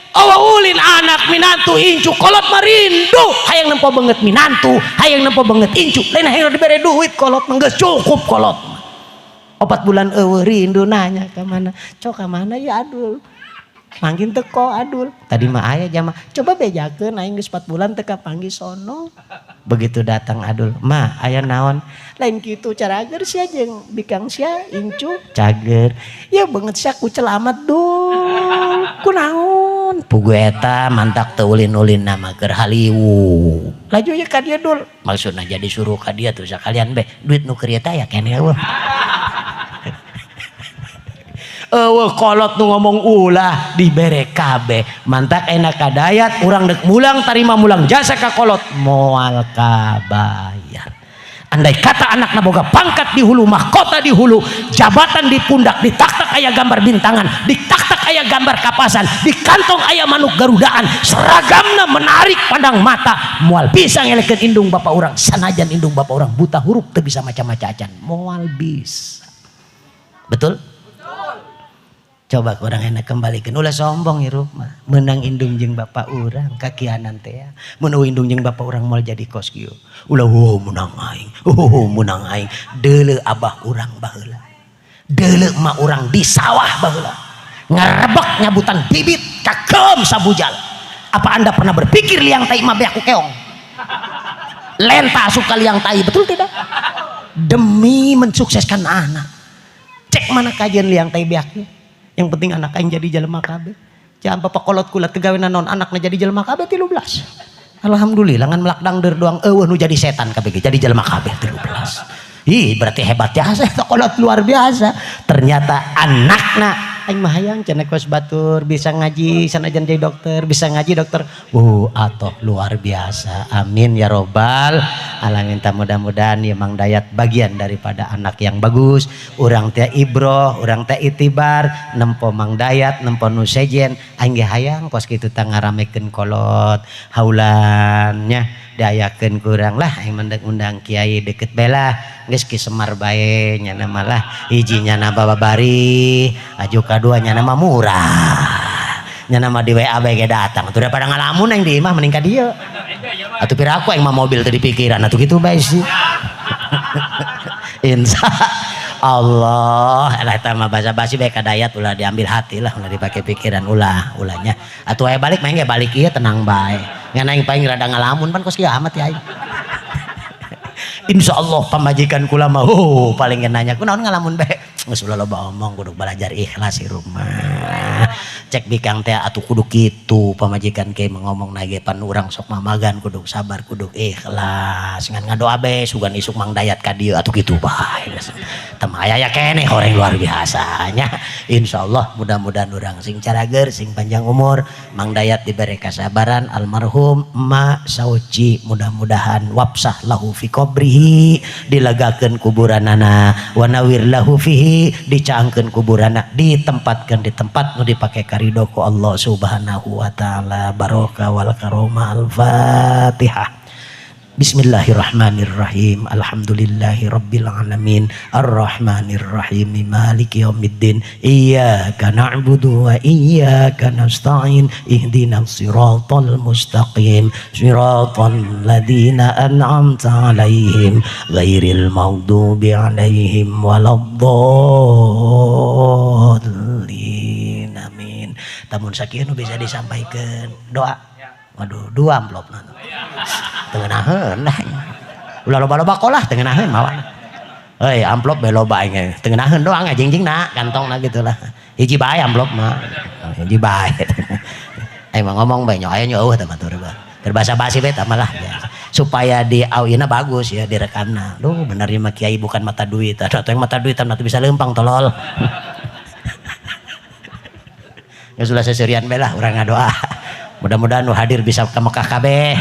Awa ulin anak minantu incu, kolot mah rindu, hayang nempo beungeut minantu, hayang nempo beungeut incu, lain hayang dibere duit, kolot mah geus cukup kolot mah. 4 bulan eueuh rindu nanya ka mana, cok ka mana ya Adul. Mangkin teko Adul. Tadi mah aya jama, coba bejakeun aing geus 4 bulan teu kapanggih sono. Begitu datang Adul, mah aya naon? Lain kitu carager sia jeung bikang sia incu cager. Ya beungeut sia kucel amat dul. Kunaon? Pugu eta mantak teu ulin-ulin nama keur haliwu. Laju ye ka dieu dul. Maksudna jadi suruh ka dieu tuh sakalian be duit nu keur eta ya keneh eueuh. Eueuh kolot nu ngomong ulah dibere kabeh. Mantak enak kadayat urang dek mulang tarima mulang jasa ka kolot moal kabayar. Andai kata anakna boga pangkat di hulu, mahkota di hulu, jabatan di pundak, di taktak aya gambar bintangan, di taktak aya gambar kapasan, di kantong aya manuk garudaan, seragamna menarik pandang mata, moal bisa ngelekeun indung bapa urang, sanajan indung bapa urang buta huruf teu bisa maca-maca acan, moal bisa. Betul? Coba kurang enak kembalikan ulah sombong hirup mah menang indung jeung bapak urang kakianan teh ya. Mun eueuh indung jeung bapak urang moal jadi kos kieu ulah oh menang aing oh menang aing deuleu abah urang baheula deuleu emak urang di sawah baheula ngarebek nyabutan bibit kakeum sabujal. Apa Anda pernah berpikir liang tai mah beak ku keong lenta suka liang tai, betul tidak? Demi mensukseskan anak. Cek mana kajian liang tai beak. Yang penting anak aing jadi jelema kabeh. Jangan papa kolot kula teu gawe naon, anakna jadi jelema kabeh 13. Alhamdulillah, ngan melak dangder doang eueuh nu jadi setan kabeh jadi jelema kabeh 13. Ih, berarti hebat jasa eta kolot, luar biasa. Ternyata anakna, aing mah hayang cenah kos batur bisa ngaji sanajan jadi dokter, bisa ngaji dokter. Atau luar biasa. Amin ya robbal alamin. Ta mudah-mudahan ya Mang Dayat bagian daripada anak yang bagus. Urang teh ibroh, urang teh itibar, nempo Mang Dayat, nempo nu sejen, aing ge hayang kos kitu tah ngaramekeun kolot haulannya diayakeun kurang lah, aing mendek undang kiai deket bela geus Ki Semar bae nya malah hiji nyana babari aju kadua nyana mah murah, nyana mah di WA bae ge datang tuh, daripada ngalamun aing di imah mending ka dieu atuh. Piraku aing mah mobil teu dipikiran atuh, kitu bae sih. Insya Allah lah, eta mah basa-basi bae ka Dayat, ulah diambil hati lah, ulah dipakai pikiran, ulah ulahnya atuh. Aya balik main ge balik ieu tenang bae, ngan aing paling rada ngalamun pan kos kieu amat ya aing. Insya Allah pamajikan kula mah, oh, paling nanya kunaon ngalamun bae, geus ulah loba omong, kudu belajar ikhlas di rumah, cek bikang teh atuh kudu kitu. Pamajikan ke ngomong nage pan urang sok mamagan, kudu sabar, kudu ikhlas, ngan ngadoa be sugan isuk Mang Dayat ka dieu atuh, kitu bae. Teu aya ya keneh horeng luar biasanya. Insyaallah mudah-mudahan urang sing carager, sing panjang umur, Mang Dayat diberi kasabaran, almarhum Emak Sauci mudah-mudahan wafsah lahu fi qabrihi, dilegakeun kuburanana, wa nawwir lahu fihi, dicaangkeun kuburanana, ditempatkan di tempat nu dipake karido ku Allah Subhanahu wa taala, barokah wal karomah. Al-Fatihah. Bismillahirrahmanirrahim. Alhamdulillahi rabbil alamin. Arrahmanirrahim. Maliki yaumiddin. Iyyaka na'budu wa iyyaka nasta'in. Ihdinas siratal mustaqim. Siratal ladzina an'amta 'alaihim ghairil maghdubi 'alaihim waladdallin. Amin. Tamun sakieu nu bisa disampaikan doa. Waduh, dua amplop nu. Teu ngeunaheun lah. Ulah loba-loba kolah, teu ngeunaheun mawana. Heuy, amplop be loba aing teu ngeunaheun doang jingjingna kantongna gitu lah. Hiji bae amplop mah. Hiji bae. Aing mah ngomong bae nya aya nya eueuh teh batur mah. Keur basa-basi bae tah malah ya. Supaya di auina bagus ya direkamna. Duh, bener ieu mah kiai bukan mata duit. Atau yang mata duit nanti bisa lempang, tolol. Geus ulah seserian bae lah, urang ngadoa. Mudah-mudahan nu hadir bisa ke Mekah kabeh,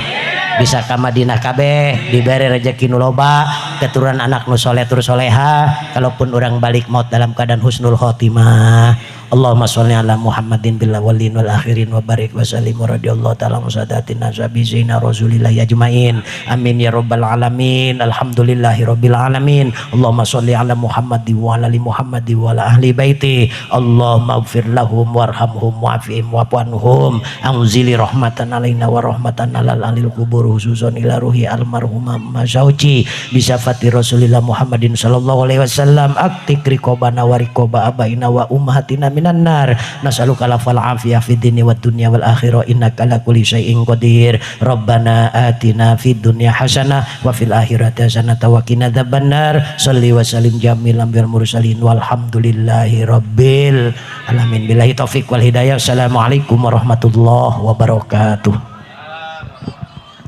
bisa ke Madinah kabeh, diberi rezeki nu loba, keturunan anak nu soleh tur soleha, kalaupun orang balik maut dalam keadaan husnul khotimah. Allahumma sholli ala Muhammadin bil awwalin wal akhirin wa barik wa sallim wa radhiyallahu ta'ala an sadatina sayyidina Rasulillah ajmain. Amin ya rabbal alamin. Alhamdulillahi rabbil alamin. Allahumma sholli ala Muhammad wa ala ali Muhammad wa ala ahli baiti. Allahumma ighfir lahum warhamhum wa'fihim wa'fu anhum. Anzili rahmatan alaina wa rahmatan alal ahlil kubur, khususan ila ruhi almarhumah Masauci bisafati Rasulillah Muhammadin sallallahu alaihi wasallam. Aktik riqobana wa riqoba abaina wa ummahatina minan nar. Nas'aluka lafal afiyah fid dunya wad dunya wal akhirah, innaka ala kulli syai'in qadir. Rabbana atina fid dunya hasanah wa fil akhirati hasanah wa qina adzabannar. Salli wa sallim jamil anbiya mursalin walhamdulillahi rabbil alamin. Billahi taufik wal hidayah. Assalamualaikum warahmatullahi wabarakatuh.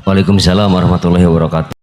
Waalaikumsalam warahmatullahi wabarakatuh.